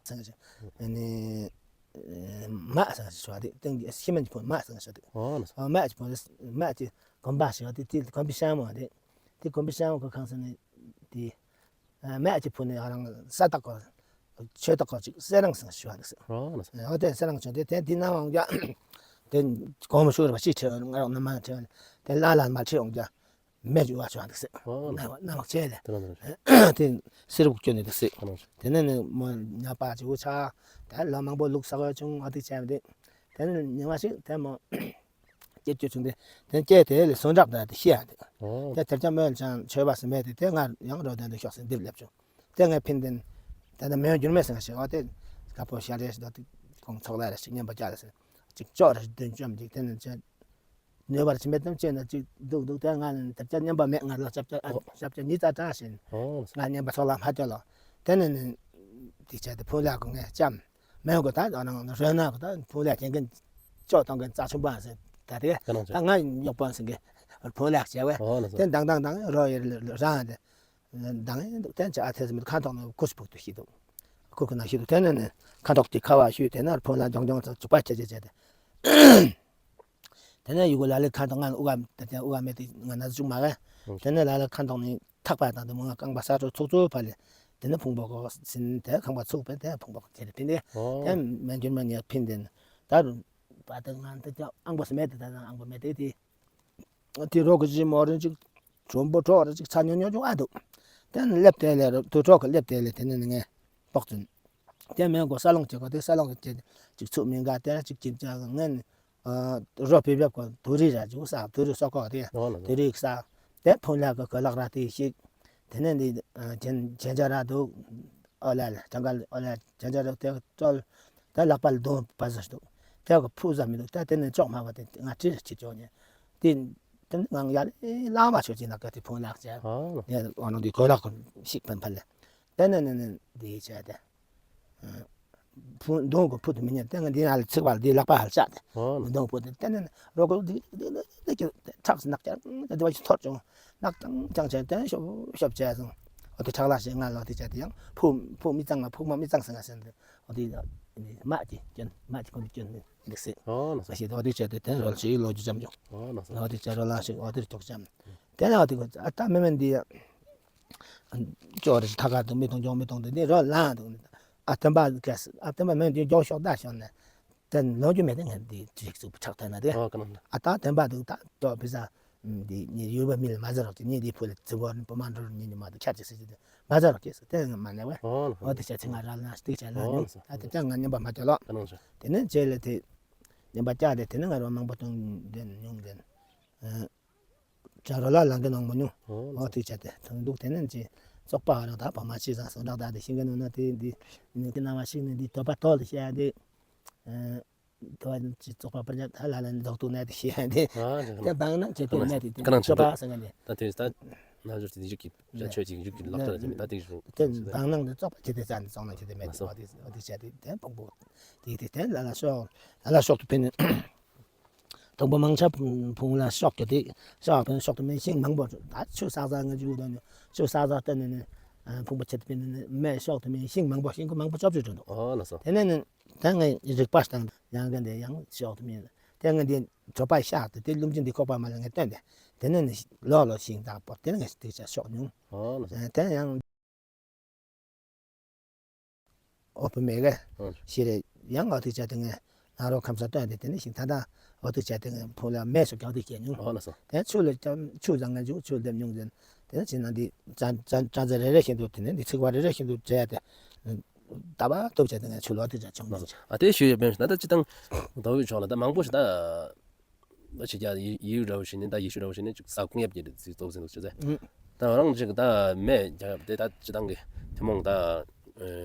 ཚང་ཞིག་ཨ་ནི་མ་ཚང་ཞིག་ཞུ་བ་དེ་ཏིང་གི་ཤི་མན་གྱི་ཕུང་མ་ཚང་ཞིག་དེ། ཨོ་ལགས་སོ། མ་གྱི་ཕུང་མ་གྱི་གོམ་པ་ཞིག་དེ་དེ་གོམ་པའི་ཤང་མོ་དེ། དེ་གོམ་པའི་ཤང་མོ་གི་ཁང་ས་ནི་དེ་མ་གྱི་ཕུང་ནི་རང་ས་བདག་གོ་ཆོས་བདག་གོ་ཅིག་སེ་རང་ཚང་ཞུ་བ་དེ། ཨོ་ལགས་སོ། ཨོ་དེ་སེ་རང་ཚང་དེ་དེ་དེ་ནང་བང་རྒྱ་དེ་གོམ་ཤོར་བ་ཤི་ཁྲེ་ང་རང་ནམ་མ་ཁྲེ་དེ་ལ་ལ་མ་ཁྲེ་འོང་རྒྱ། མེ་བྱུག་བ་བྱུང་འདུག་ཟེར། ཨོ་ལགས། ནང་ནང་བྱས་ལས། དེ་ལ་ནང་། དེ་སེར་བུ་སྐྱོན་ནས་འདུག་ཟེར། ཨོ་ལགས། དེ་ནས་ནི་མོ་ཉ་པ་ཅིག་འུ་ཆ། དེ་ལ་མང་པོ་ལུག་ཟ་གི་བྱུང་ཨ་དེ་བྱས་འདུག་དེ་ནས་ཉི་མ་ཞིག་དེ་མོ་སྐྱེ་སྐྱེ་བྱུང་སྟེ་དེ་སྐྱེ་དེ་ལས་སོན་རག་དེ་ཤི་ཡ་འདུག་ཨོ། དེ་དེར་ཅང་མོས་ལ་ཅང་ཆོས་པ་སུ་མེད་དེ་དེ་སྔར་ཡང་རོ་ལྡན་དུ་ཤོག་ཟེར་འདིར་སླེབས་བྱུང་། དེ་ངས་ཕིན་དེ་ད་ལྟ་མེ་འགྱུར་མེད་ཟེར་ཞེས་ཨོ་དེ་དཀར་པོ་ཤ་རེ་ཞིག་ད་དེ་ཁོང་ཚོགས་ལ་རེ་ཞིག་བསྙེན་པ་བརྒྱ་ལ་ཟེར་ཅིག་ཅོག་རེ་ཞིག་བདུན་བཅོམ་ཅིག་དེ་ནས་ཅེ། ནུས་པར་ཕྱིན་པའི་དམ་བཅས་ན་ཅིག་འདུག་འདུག་དེ་ང་ནི་དེབ་སྐྱེལ་སྙན་པ་མེད། ང་ལ་ཞབས་སྐྱེལ་ཨ་ཞབས་སྐྱེལ་ཉིས་རྩ་དྲག་བཞིན་ཨོ། ང་སྙན་པ་ཚོགས་ལ་མ་སྐྱོལ་ལོ། དེ་ནི་ནི་དེ་བྱས་ཏེ་ཕུང་ལས་ཀྱི་ངས་ལྕམ་མེད་གོ་ད་ཨ་ནང་རོལ་ན་གོ་ད་ཕུང་ལས་ཀྱི་ངན་ཅོག་གཏོང་གི་རྩ་ཆུང་པ་ཟེར་ད་དེ་ད་ང་གཡོག་པོ་ཟེར་གི་ཕུང་ལས་བྱས་བས་ཨོ་ལགས་སོ། དེ་དང་དང་དང་རོ་ཡེར་རང་དེ་དང་ཡིན་འདུག་དེ་ཅི་ཨ་ཐེ་ཟེར་མི་འདུག་ཁ་ཐོག་ནས་ཁུ་སི་ཕུག་ཏུ་ཤི་འདུག་ཁུ་ཁུ་ན་ཤི་འདུག་དེ་ནི་ནི་ཁ་ཐོག་གི་ཁ་བ་ཤུས་དེ་ན་ཕུང་ལས་ལྗོང་ལྗོང་ཚ་བྱུག་པ་བྱས་བྱས་བྱས་ཏེ། དེ་ནས་ཡུ་གུ་ལ་ལའི་ཁ་དོག་ང་དབུ་ག་དེ་དབུ་ག་མེད་དེ་ང་ན་ཟུག་མ་ག་དེ་ནས་ལ་ལའི་ཁ་དོག་ནི་ཐག་པ་དང་དེ་མོ་ང་རྐང་པ་ས་འཕྲོ་ཚུགས་ཚུགས་ཕ་ལས་དེ་ནས་ཕུང་པོ་གོ་ཟིན་དེ་རྐང་པ་ཚུགས་པས་དེ་ཕུང་པོ་དེ་ལ་ཕིན་ཏེ་དེ་མེ་འགྱུར་མེད་ཉེར་ཕིན་ཏེ་ད་རུ་པ་དེ་ང་དེ་ཨང་པོ་སུ་མེད་དེ་ད་ཨང་པོ་མེད་དེ་དེ་དེ་རོ་གི་ཅི་མོ་རིན་ཅིག་གྲོམ་པོ་གྲོག་རེ་ཅིག་ཚ་ཉོ་ཉོ་ཅུང་ཨ་འདུག་དེ་ནས་སླེབས་དེ་ལས་དུ་གྲོག་གི་སླེབས་དེ་ལས་དེ་ནས་ནི་ངས་ཏོག་ཙམ། དེ་མིན་གོ་ས་ལོང་བྱེད་གོ་དེ་ས་ལོང་གི་ཅིག་ཚུགས་མིན་ག་དེ་ཅིག་ཅིག་ཅག་ངན་རོ་བེ་བེབ་གོ་དུ་རི་ར་ཅུ་ས་དུ་རི་སོ་གོ་དེ་ཨོ་ལགས་དུ་རི་ས་དེ་ཕུང་ལ་གི་གོ་ལག་ར་དེ་ཞིག་དེ་ནས་འདི་ཅན་ཅན་ཅ་ར་དུ་ཨོ་ལ་ལ་ཅང་ག་ཨོ་ལ་ཅན་ཅ་ར་དེ་ཅོལ་དེ་ལག་པ་ལ་དུང་བ་ཟ་ཞིག་འདུག་དེ་གི་ཕུ་ཟ་མི་འདུག་དེ་དེ་ནས་ཅོག་མ་བ་དེ་ང་ཁྲིར་ཁྱེར་ཅོག་ཉེ་དེ་དེ་ནས་ང་ཡ་ལེ་ལ་མ་ཆོད་ཅིག་ན་ག་དེ་ཕུང་ལག་ཅན་ཨོ་ལགས་དེ་ཨོ་ནང་དེ་གོ་ལག་གི་ཞིག་ཕན་ཕན་ལ། དེ་ནས་ནས་ནས་འདི་བྱས་ཏེ། ཕུ་མདུང་གི་ཕུ་དུ་མི་ཉན་དེ་ང་འདི་ན་ལ་ཚིག་པ་ལ་འདི་ལག་པ་ཧལ་བྱ་སྟེ། ཨོ་ལགས། མདུང་ཕུ་དུ་དེ་ནས་རོ་གོ་འདི་འདི་འདི་འདི་ཁྲག་ནག་ཅན་དེ་བ་ཞིག་ཐོར་བྱུང་། ནག་ཅང་ཅང་བྱས་དེ་ཤོབ་ཤོབ་བྱས་སོང་། ཨོ་དེ་ཁྲག་ལ་ཞེ་ང་ལོ་དེ་བྱས་ཏེ་ཡང་ཕུ་ཕུ་མི་གཙང་ང་ཕུག་མ་མི་གཙང་ཟེར་ང་ཟེར་འདི། ཨོ་དེ་མ་ཀྱི་སྐྱོན་མ་ཀྱི་ཁོང་གི་སྐྱོན་འདི་ཟེར། ཨོ་ལགས་སོ། ཨ་ཞེས་ཨོ་དེ་བྱས་ཏེ་དེ་རོལ་ཞིག་ལོ་རྒྱུས་ཙམ་བྱུང་། ཨོ་ལགས་སོ། ཨོ་དེ་བྱས་རོ་ལ་ཞིག་ཨོ་དེར་ཐོག་ཙམ། དེ་ནས་ཨོ་དེ་གོ་ཨ་ད་མི་མིན་འདི། ཅོ་རེ་ཐ་ཀ་དུ་མི་ཐོང་ཅོང་མི་ཐོང་དུ་ནི་རོ་ལང་དུ་ནི། ཨ་ཐེམ་པ་གས་ཨ་ཐེམ་པ་མེད་དུ་མགྱོགས་ཤོག་ད་ཤོག་ནས། དེ་ལོ་རྒྱུས་མེད་དེ་ངས་འདི་ཅི་ཞིག་ཚུགས་ཕྲག་ཐལ་ན་དེ། ཨོ་ག་ནང་ད། ཨ་ད་ཐེམ་པ་དུ་ད་ཅོ་བི་ས། འདི་ནི་ཡུལ་པ་མི་ལ་མ་ཟ་རོགས་ཀྱི་ནི་འདི་ཕུ་ལ་ཙི་བོ་ནི་བུ་མ་འགྲོ་ནི་ནི་མ་དུ་ཁྱར་ཅི་སི་ཅི་དེ་མ་ཟ་རོགས་ཀྱི་སི་དེ་ང་མ་ནས་བས། ཨོ་ལགས་སོ། ཨོ་དེ་བྱས་ཚེ་ང་ར་ལ་ན་སྟིག་བྱས་ལ་ཨོ་ནི། ལགས་སོ། ཨ་དེ་ཅང་ང་ཉན་པ་མ་སྐྱོ་ལོ། ག་ནང་ཆ། དེ་ནས་རྗེས་ལ་དེ། ཉན་པ་སྐྱ་དེ་དེ་ནས་ང་རོ་མང་པོ་ཐོང་དེ་ནི་ཉུང་དེ་ནི། ཨ། ཅ་རོ་ལ་ལང་གི་ནང་མ་ཉུང་། ཨོ་ལགས་སོ། ཨོ་དེ་བྱས་ཏེ་ཐོང་འདུག་དེ་ནས་ཅི། བཙོག་པ་རང་ད་བ་མ་ཅི་ཟང་སོང་རག་ད་དེ་ཤིང་གི་ནང་ན་དེ་འདི། ནི་གི་ན་བ་ཤིང་ནི་འདི་དོ་པ་དོ་ལ་བཤད་དེ། ཨ། དོ་པ་ཅི་བཙོག་པ་པར་ད་ལ་ལ་འདོག་ཏུ་ནས་དེ་བཤད་དེ། ཨ་དེ་བང་ན་ཅི་དེ་ནས་དེ་དེ་ཀ་ནང་ཆ་དོ་པ་ཟེར་ག་ནས། ད་དེ་ད། རྣལ་འབྱོར་དེ་འཇུག་གི་ཡ་ཆོས་ཅིག་འཇུག་གི་ལག་བསྟར་ལ་བྱེད་མི་ད་དེ་རུ་དེ་འབངས་ནང་དུ་བཙོག་པ་བྱེད་དེ་རྩ་ནས་བཙོག་ནང་བྱེད་དེ་མེད་དེ་བ་དེ་བ་དེ་བྱས་དེ་དེ་ཕུང་པོ་དེ་དེ་དེ་ལ་ལ་ཤོག་ལ་ལ་ཤོག་ཏུ་ཕན་ནི། དང་པོ་མང་ཆ་ཕུང་ལ་ཤོག་གི་དེ་ཤོག་ཕན་ཤོག་ཏུ་མེད་ཤིང་མང་པོ་ད་ཆུ་བསགས་བསགས་ངན་ཅིག་དང་ནི་ཆུ་བསགས་བསགས་བསྟན་ནས་ནི་ཕུང་པོ་བྱེད་དེ་ཕན་ནི་མེད་ཤོག་ཏུ་མེད་ཤིང་མང་པོ་ཤིང་ཁུ་མང་པོ་ཅོབ་ཅོབ་འགྲོ་འདུག་ཨོ་ལ་སོ། དེ་ནས་ནི་ད་ངས་རིག་པ་བཏང་ཡང་གི་འདི་ཡང་ཤོག་ཏུ་མེད། དེ་ངས་འདི་གྲོད་པ་ཤ་དེ་དེ་ལུམ་ཅིང་འདི་ཁོག་པ་མ་ལ་ངས་བཏོན་ཏེ་དེ་ནས་ནི་ལོག་ལོག་ཤིང་དང་པོ་དེ་ནས་ངས་དེ་ཆ་ཤོག་མྱོང་། ཨོ་ལ་སོ། དེ་ཡང་ཨོ་བུ་མེད་གི་ཨོ་ཤི་རེད། ཡང་ཨོ་དེ་ཆ་དེ་ངས་ནང་རོ་ཁམས་ས་བཏོན་ཏེ་དེ་ནས་ཤིང་ད་ད་ཨོ་དེ་ཆ་དེ་ངས་ཕུང་ལ་མེད་སོ་རྒྱག་དེ་སྐྱེས་མྱོང་། ཨོ་ལ་སོ། དེ་ཆུ་ལ་ཆུ་བཟང་ངན་ཆུ་ཆུ་འདེབས་མྱོང་ཟིན། དེ་ནས་ཕྱི་ནང་འདི་ཅ་ཅ་ཅ་རྫས་རེ་རེ་བཞིན་དུ་དེ་ནས་འདི་ཚིག་པ་རེ་རེ་བཞིན་དུ་བྲེས་ཏེ། ད་བ་སྟོབས་ཆེ་དེ་ནས་ཆུ་ལོག་དེ་ཅ་ཆུང་ནས། ཨ་དེ་ཞུ་ཡོད་པས་ན་ད་ཅི་དང་ཟླ་འོད་ཕྱོགས་ལ་ད་མང་པོ་ཞིག་ད་ད་ཆི་རྒྱ་ཡི་ཡི་ར་བ་ཞིག་ནས་ད་ཡི་ཤུ་ར་བ་ཞིག་ནས་ཅིག་ས་ཁུངས་ཡབ་ཀྱི་རེད་ཚིག་ཙོག་ཟིན་འདུག་ཅི་ཟེ། ད་རང་ཅིག་ད་མེད་རྒྱ་ཡབ་དེ་ད་ཅི་དང་གི་ཐུན་མོང་ད་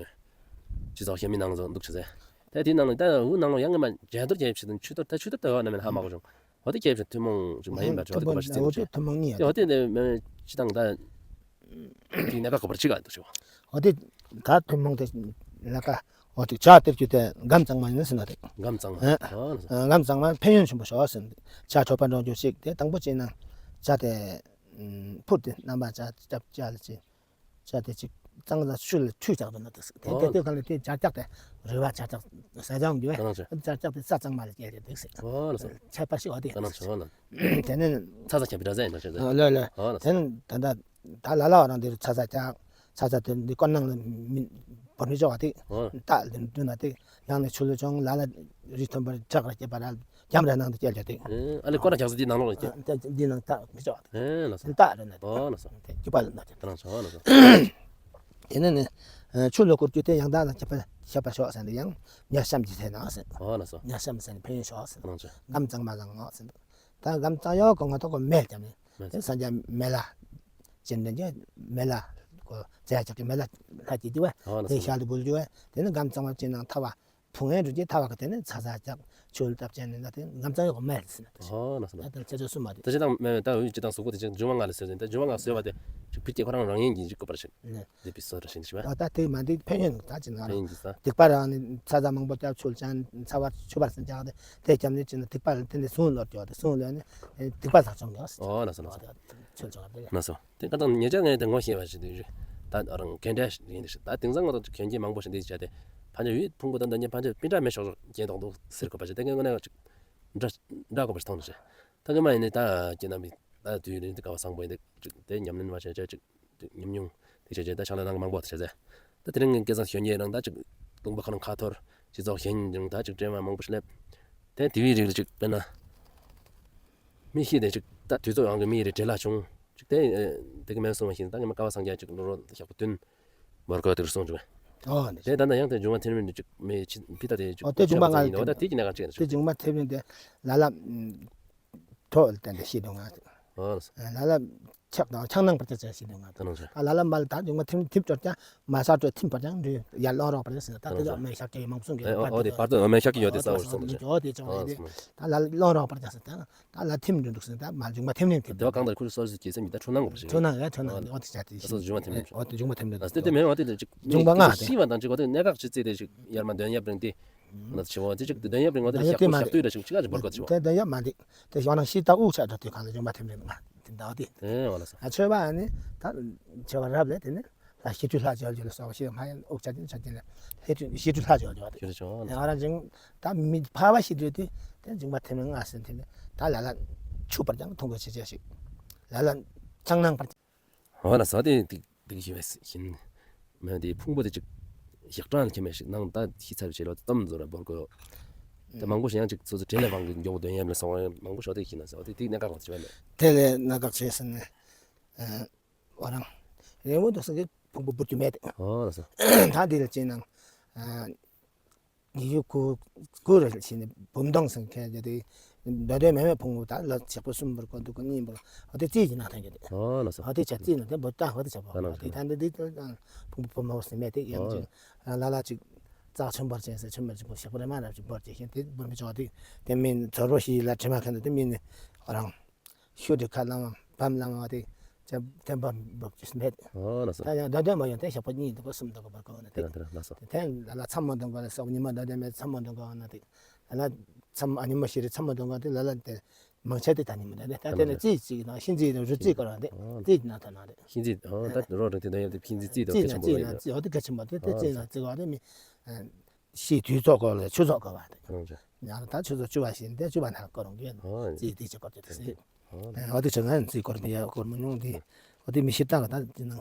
སྤྱི་ཚོགས་ཞན་མི་ནང་ཟོ་འདུག་ཅི་ཟེ། ད་དེའི་ནང་ལ་ད་འུ་ནང་ལ་ཡང་ངེས་མ་རྒྱ་གཏོར་རྒྱ་ཡབ་ཞིག་དང་ཆུ་གཏོར་ད་ཆུ་གཏོར་ད་བ་ན་མེད་ཧ་མ་གོ་བྱུང་། འོ་དེ་སྐྱེས་བྱུང་ཐུན་མོང་ཅིག་མ་ཡིན་པ་ཅིག་འོ་དེ་ཐུན་མོང་གི་བར་ཆད་ཐུན་མོང་གཉིས་ཡོད་དེ། འོ་དེ་ནས་མི་སྤྱི་དང་ད་དེ་གནད་འགག་གོ་བར་ཅི་ག་འདུག་ཞུ། འོ་དེ་ད་ཐུན་མོང་དེ་ལ་ཀ་འོ་དེ་ཇ་སྟེར་རྒྱུ་དེ་སྒམ་གཙང་མ་ཡིན་ཟེར་ན་རེད། སྒམ་གཙང་མ། ཨ་ཨ་སྒམ་གཙང་མ་ཕན་ཡོན་ཆེན་པོ་ཞོག་ཟེར་ན་ཇ་གྲོད་པ་འགྲོ་རྒྱུ་ཞིག་དེ་དང་པོ་བྱས་ན་ཇ་དེ་ཕུར་དེ་རྣམ་པ་ཇ་ཅབ་ཅ་ལ་ཅི། ཇ་དེ་ཅིག་གཙང་ལ་ཆུ་ལ་ཁྲུས་རྒྱག་འདུག་ན་འདུག་ཟེར། དེ་དེ་ཨོ། དེ་ག་ལ་དེ་ཇ་རྒྱག་དེ་རུལ་བ་ཇ་རྒྱག་ཟ་ཆང་འདུག་ག་ལ་ཆ། ཇ་རྒྱག་དེ་ས་གཙང་མ་ལ་སྐྱེལ་ཏེ་འདུག་ཟེར། ཨོ་ལ་སོ། ཁྱད་པར་ཞིག་འོ་དེ་ག་ལ་ཆ་ལ། དེ་ནི་ཚ་ཚ་ཁྱབ་པའི་ར་ཟ་ཡིན་ན་ཆ་ཟ། ལོས་ལོས། ཨོ་ལ་སོ། དེ་ནི་ད་ལྟ་ད་ལ་ལ་བ་རང་དེ་རུ་ཚ་ཚ་རྒྱག་ཚ་ཚ་དེ་འདི་ཀོ་ནང་ལ་མི་བོར་མི་ཆོག་པ་དེ་ཨོ། རྟགས་ལ་འདུག་ན་དེ་ཡང་ནས་ཆུ་ལུ་ཆུང་ལ་ལ་རི་མཐོན་པར་ཁྲག་ར་སྐྱེད་པ་ར། རྒྱམ་ར་ནང་དུ་སྐྱེལ་རྒྱུ་དེ། ཨེ། ཨ་ལེ་ཀོ་ར་རྒྱག་ས་འདི་ནང་ལོགས་ལ་སྐྱེལ། ཨ། འདི་འདི་ནང་ཐག་མི་ཆོག་ཨེ་ལ་སོ། འདི་ཐག་རེད་ན་དེ། ཨོ་ལ་སོ། དེ་རྒྱུ་པ་ལ་ན་དེ། ད་ནང་ཆོག་ཨ་ལ་སོ། དེ་ནས་ནི་ཨ་ཆུ་ལོག་སྐོར་རྒྱུ་དེ་ཡང་དག་ལ་ཁྱབ་པ་ཁྱབ་པ་ཤོག་ཟེར་ནས་ཡང་ཉ་ཤམ་གྱི་ཚེ་ནང་ཟེར། ཨོ་ལ་སོ། ཉ་ཤམ་ཟེར་ནས་ཕན་ཡོན་ཤོག་ཟེར། ད་ནང་ཆོག། སྒམ་གཙང་མ་བཟང་ངོ་ཟེར། ད་སྒམ་གཙང་ཡོག་གོ་ང་ཐོག་གོ་མེལ་ཀྱང་ནི། མེལ། དེ་སངས་རྒྱས་མེ་ལ། སྤྱན་འདྲེན་གྱི་མེ་ལ། ཀོ་རྫས་ཆགས་ཀྱི་མེ་ལ་ལྷ་གྱིས་དེ་བས། ཨོ་ལ་དེ་སོ། ཤར་དུ་འབུལ་རྒྱུ་བས། དེ་ནི་སྒམ་གཙང་མ་ཅན་ནང་ཐ་བ། ཕུང་ངན་རུ་གྱི་ཐ་བ་གི་དེ་ནི་ཚ་ཚ་རྒྱག་ཆུ་བཏབ་ཅན་ནི་ད་དེ་སྒམ་གཙང་ཡོག་མེལ་ཟེར་ན་དེ། ཨོ་ལ་སོ་ལ། ད་དེ་ཚེ་ཚོད་གསུམ་མ་དེ། ད་ཅི་དང་མེ་མེ་ད་འུ་ཅི་དང་གཟུགས་པོ་དེ་ཅིག་འབྱུང་བ་ལྔ་ལ་ཟེར་ཟིན་ད་འབྱུང་བ་ལྔ་ཟེར་བ་དེ་ཅིག་ཕི་སྐྱེ་ཁོ་རང་རང་ཡིན་གྱི་ཅིག་བཀོད་པར་ཞིག་ནས། འདི་པི་སོ་ར་ཤིན་ཤི་བ། ད་ད་དེ་མ་འདི་ཕན་ཡོན་ད་ཅི་ན་ར། ཕན་ཡོན་གྱི་ས། སྡིག་པ་རང་ནི་ཚ་ཚ་མང་པོ་རྒྱབ་ཆུ་ལ་ཅན་ཚ་བ་ཆུ་བར་སེམས་རྒྱག་དེ་དེ་རྒྱབ་ནི་ཅི་ན་སྡིག་པ་ལ་དེ་ནི་སྲུང་ལོར་རྒྱོ་དེ་སྲུང་ལོ་ནི་སྡིག་པ་ལྷག་ཆོམ་རྒྱོ། ཨོ་ལ་སོ་ལ་སོ། ཆོལ་ཆོག་དེ། ལ་སོ། དེ་ཀ་དང་ཉེ་ཆར་ངས་དེ་ངོ་ཤེས་པ་ཞིག་དེ་ཞུ། ད་རང་གན་འདྲ་ཞིག་ཡིན་དེ་ཞིག་ད་དེང་སང་ང་ཚོ་གན་རྒྱ་མང་པོ་ཞིག་འདི་བྱས་ཏེ། ཕན་ཆད་ཡུལ་ཕུང་པོ་དང་འདི་ཉིད་ཕན་ཆད་པི་འདྲ་མེ་ཤོག་ཤོག་གྱེན་ཐོག་འདུག་ཟེར་དགོས་པ་ཞིག་དེ་ངས་ངོ་ནས་ཅིག་འདྲ་འདྲ་དགོས་པ་ཞིག་མཐོང་འདུག་ཞེ། ད་ངས་མ་ཡིན་ནི་ད་ཁྱེད་རྣམ་པའི་ད་དུས་རིང་འདི་ག་བ་བཟང་པོ་ཡིན་འདུག་ཅིག་དེ་ཉམས་ལེན་མ་བྱས་བྱས་ཅིག་ཉམས་མྱོང་དེ་བྱས་བྱས་ད་ཕྱག་ལས་གནང་གི་མང་པོ་དེ་བྱས་ཚེ། ད་དེ་རིང་ངས་སྐལ་བཟང་གཞོན་སྐྱེས་རང་ད་ཅིག་ལུང་པ་ཁོ་རང་ཁ་འཐོར་སྤྱི་ཚོགས་གཞན་རང་ད་ཅིག་འབྲེལ་བ་མང་པོ་ཞིག་སླེབས། དེ་དེ་བའི་རིགས་ལ་ཅིག་དཔེར་ན། མི་ཤི་དེ་ཅིག་ད་དུས་ཚོད་ཡང་གི་མི་རེ་བྲེལ་ལ་བྱུང་ཅིག་དེ་དེ་གི་མེད་སོང་བ་ཞིག་ད་ངས་མ་ཀ་བ་སངས་རྒྱས་ཅིག་ལོ་རོ་ཞག་པོ་བདུན་མོར་གོ་དེར་སོང་བྱུང་། ཨོ་ནི། དེ་ད་ལྟ་ཡང་དེ་འབྱུང་བ་ཐེར་འབུམ་ཅིག་མི་ཕི་ད་དེ་ཅིག་ཨོ་དེ་འབྱུང་བ་ལྔ་ཡིན་ནོ་ད་དེ་གི་གནད་འགག་ཅིག་ཡིན་དེ་འབྱུང་བ་ཐེར་འབུམ་དེ་ལ་ལ་ཐོག་ལ་བརྟེན་ཏེ་ཤི་འདུག་ང་། ཨོ་ལ་ལ་ལ་ཆག་དང་ཆག་སྣང་བར་ཆགས་ཤི་འདུག་ང་། ད་ནང་ཆ། ད་ལ་ལ་མ་ལ་ད་འབྱུང་བ་ཐེར་འབུམ་ཐིམ་ཅོར་ཀྱང་མ་ས་ཏྲོ་ཐིམ་པར་ཀྱང་འདྲུ་ཡར་ལོང་རོགས་པར་ཟེར་ད་དེ་ལ་མེ་ཤག་གི་མང་སུང་གི་ཨོ་དེ་པར་དུ་མེ་ཤག་གི་ཡོད་དེ་ས་འོར་སོང་དེ་ཨོ་དེ་ཅོག་ཨོ་དེ་ད་ལ་ལོང་རོགས་པར་ཀྱང་ཟེར་ད། ད་ལ་ཐིམ་འགྲོ་འདུག་ཟེར་ད་མ་འབྱུང་བ་ཐིམ་ནས་ཐིམ། དེ་བ་གང་ལྟར་ཁུར་སོ་སོའི་སྐྱེ་སེམས་ཀྱི་ད་འཁྲུལ་སྣང་དགོས་པ་ཞིག་འཁྲུལ་སྣང་ཡ་འཁྲུལ་སྣང་ཨ་འོ་དེ་བྱ་དེ་ད་སོ་འབྱུང་བ་ཐིམ་ནས་ཨོ་དེ་འབྱུང་བ་ཐིམ་ནས་ད་དེ་དེ་མེད་འོ་དེ་ཅིག་འབྱུང་བ་ལྔ་ཤི་བ་དང་ཅིག་འོ་དེ་གནད་འགག་ཅིག་བརྩིས་ཏེ་ཅིག་ཡར་མ་འདོན་ཡབ་རིང་དེ་ན་ཆེ་བོ་དེ་ཅིག་འདོན་ཡབ་རིང་འོ་དེ་ཞག་དུས་ཞག་དུས་ར་ཅིག་ཅིག་ཨ་ཅིག་བོར་གོ་ཆེ་བོ། དེ་འདོན་ཡབ་མ་འདི་དེ་ཞོག་ནང་ཤི་ད་དབུགས་ཆག་འགྲོ་དུས་གང་ལ་འབྱུང་བ་ཐིམ་རེད་མ་དེ་འདའ་འོ་དེ། དེ་འོ་ལ་སོ། ཨ་ཆོས་པ་ཨ་ནི་ད་ཆོས་པ་རབ་ལས་དེ་ནི། ལ་ཤི་དུས་ལྷ་འབྱོར་རྒྱུ་ལ་སོགས་པ་ཤི་མ་ཡིན་དབུགས་ཆག་ཅིང་ཆག་ཅིང་ལ་ཤི་དུས་ཤི་དུས་ལྷ་འབྱོར་རྒྱུ་བ་དེ། ཤི་དུས་ཆོག་ཡང་རང་བཞིན་ད་མི་ཕལ་བ་ཤི་དུས་དེ་དེ་འབྱུང་བ་ཐེར་འབུམ་ལྔ་ཟིན་དེ་ནི་ད་ལ་ལ་ཆུ་བར་ཀྱང་མཐོང་དགོས་ཆེ་ཆེ་ཞིག་ལ་ལ་ཆང་སྣང་བར། འོ་ལ་ས་དེ་ཏིག་ཏིག་ཤི་བས་ཤིན། མེད་དེ་ཕུང་པོ་དེ་ཅིག་ཞག་གྲངས་ལ་ཁྱེར་མེད་ཞིག་ནང་ད་ཤི་ཚར་བྱེད་ལོ་གཏམ་བཟོ་ར་བོར་དགོས། དེ་མང་པོ་ཞིག་ཡང་ཅིག་སོ་སོ་དྲིན་ལས་བང་གི་མགྱོགས་པོ་འདོན་ཡམ་ལ་སོང་བ་མང་པོ་ཞོག་དེ་ཤི་ན་ཟེར་བ་ལས་དེ་ཏིག་གནད་འགག་ཆེ་བ་ལས། དེ་ལས་གནད་འགག་ཆེ་ཟིན་ནས། ཨ། འོ་རང་། རེ་བོ་འདུག་སེ་གི་ཕུང་པོ་འབུར་རྒྱུ་མེད་དེ། ཨོ་ལགས་སོ། ད་འདི་ལ་ཅི་ནང་། ཨ། ཉི་ཤུ་དགུ་དགུ་རེ་ཞིག་ནས་བུམ་སྟོང་སེང་ཁལ་གྱི་དེ། འདོད་འདོད་མེད་མེད་ཕུང་པོ་ད་ལ་ཆག་པོ་གསུམ་པོར་གོ་འདུག་གོ་གཉིས་པོ་ཨ་དེ་རྩིས་ཀྱི་ནང་ཐོན་གྱི་དེ། ཨོ་ལགས་སོ། ཨ་དེ་ཆ་རྩིས་ནང་དེ་འབུར་བཏང་བ་དེ་ཆ་པོ་ཨ་དེ་ད་འདི་འདི་ཕུང་པོ་བུམ་མོ་ཟེར་མེད་དེ་ཡང་ཅི། ལ་ལ་ཅིག་རྩ་ཆེན་པོར་ཅན་ཟེར་ཆེན་པོར་ཅིག་པོ་ཞག་པོ་རེ་མ་རབ་ཅིག་འབུར་ཅིག་ཤེས་དེ་འབུར་མི་ཆོག་དེ་དེ་མིན་ཚོར་བོ་ཞིག་ལ་དྲི་མ་ཁན་དེ་མིན་ནི་རང་། ཤུ་དྲི་ཁ་ལམ་བམ་ལམ་བ་དེ་ ཐེམ་ཐེམ་པ་འབབ་ཀྱི་མེད། ཨོ་ལགས་སོ། ད་ཡང་འདོན་འདོན་མ་ཡོང་དེ་ཞག་པོ་གཉིས་འདུག་གོ་གསུམ་འདུག་གོ་བར་གོ་ན་དེ། དེ་རང་དེ་རང་ལགས་སོ། དེ་ཐེམ་ལ་ལ་མཚམས་མ་འདོན་གོ་ལ་སོགས་ཉི་མ་འདོན་འདོན་མེད་མཚམས་མ་འདོན་གོ་ན་དེ། ལ་ལ་མཚམས་ཨ་ཉི་མ་ཤི་རེ་མཚམས་མ་འདོན་གོ་དེ་ལ་ལ་དེ་མང་ཆེ་དེ་ད་ཉི་མ་འདོན་དེ་ད་དེ་ནས་རྩིས་གཅིག་དང་ཤིང་རྩིས་དང་རུ་རྩིས་སྐོར་བ་དེ་ཨོ། རྩིས་ནང་ཐོན་ན་དེ། ཤིང་རྩིས་ཨོ་ད་རོ་རང་དེ་འདོན་ཡོད་དེ་ཤིང་རྩིས་རྩིས་དང་རྩིས་ཁ་ཆེན་པོ་ན་ཡོད། རྩིས་ཨོ་དེ་གལ་ཆེན་པོ་དེ་དེ་ཨོ་རྩིས་ན་རྩིས་གོ་དེ་མི། ཤིང་དུས་ཚོད་སྐོར་ལ་ཆུ་ཚོད་སྐོར་བ་དེ། ཁ་ནང་ཆ། ཡང་ད་ཆུ་ཚོད་བཅུ་བ་ཞིག་འདི་བཅུ་བ་ནང་སྐོར་རུང་གི་ཨོ། རྩིས་དེ་ཆེ་སྐོར་དེ་དེ་སྲིད། ཨོ། ཨོ་དེ་ཆ་ང་རྩིས་སྐོར་དེ་ཡ་སྐོར་མི་ཉུང་དེ། ཨོ་དེ་མི་ཤི་ཏང་ལ་ད་དེ་ནང་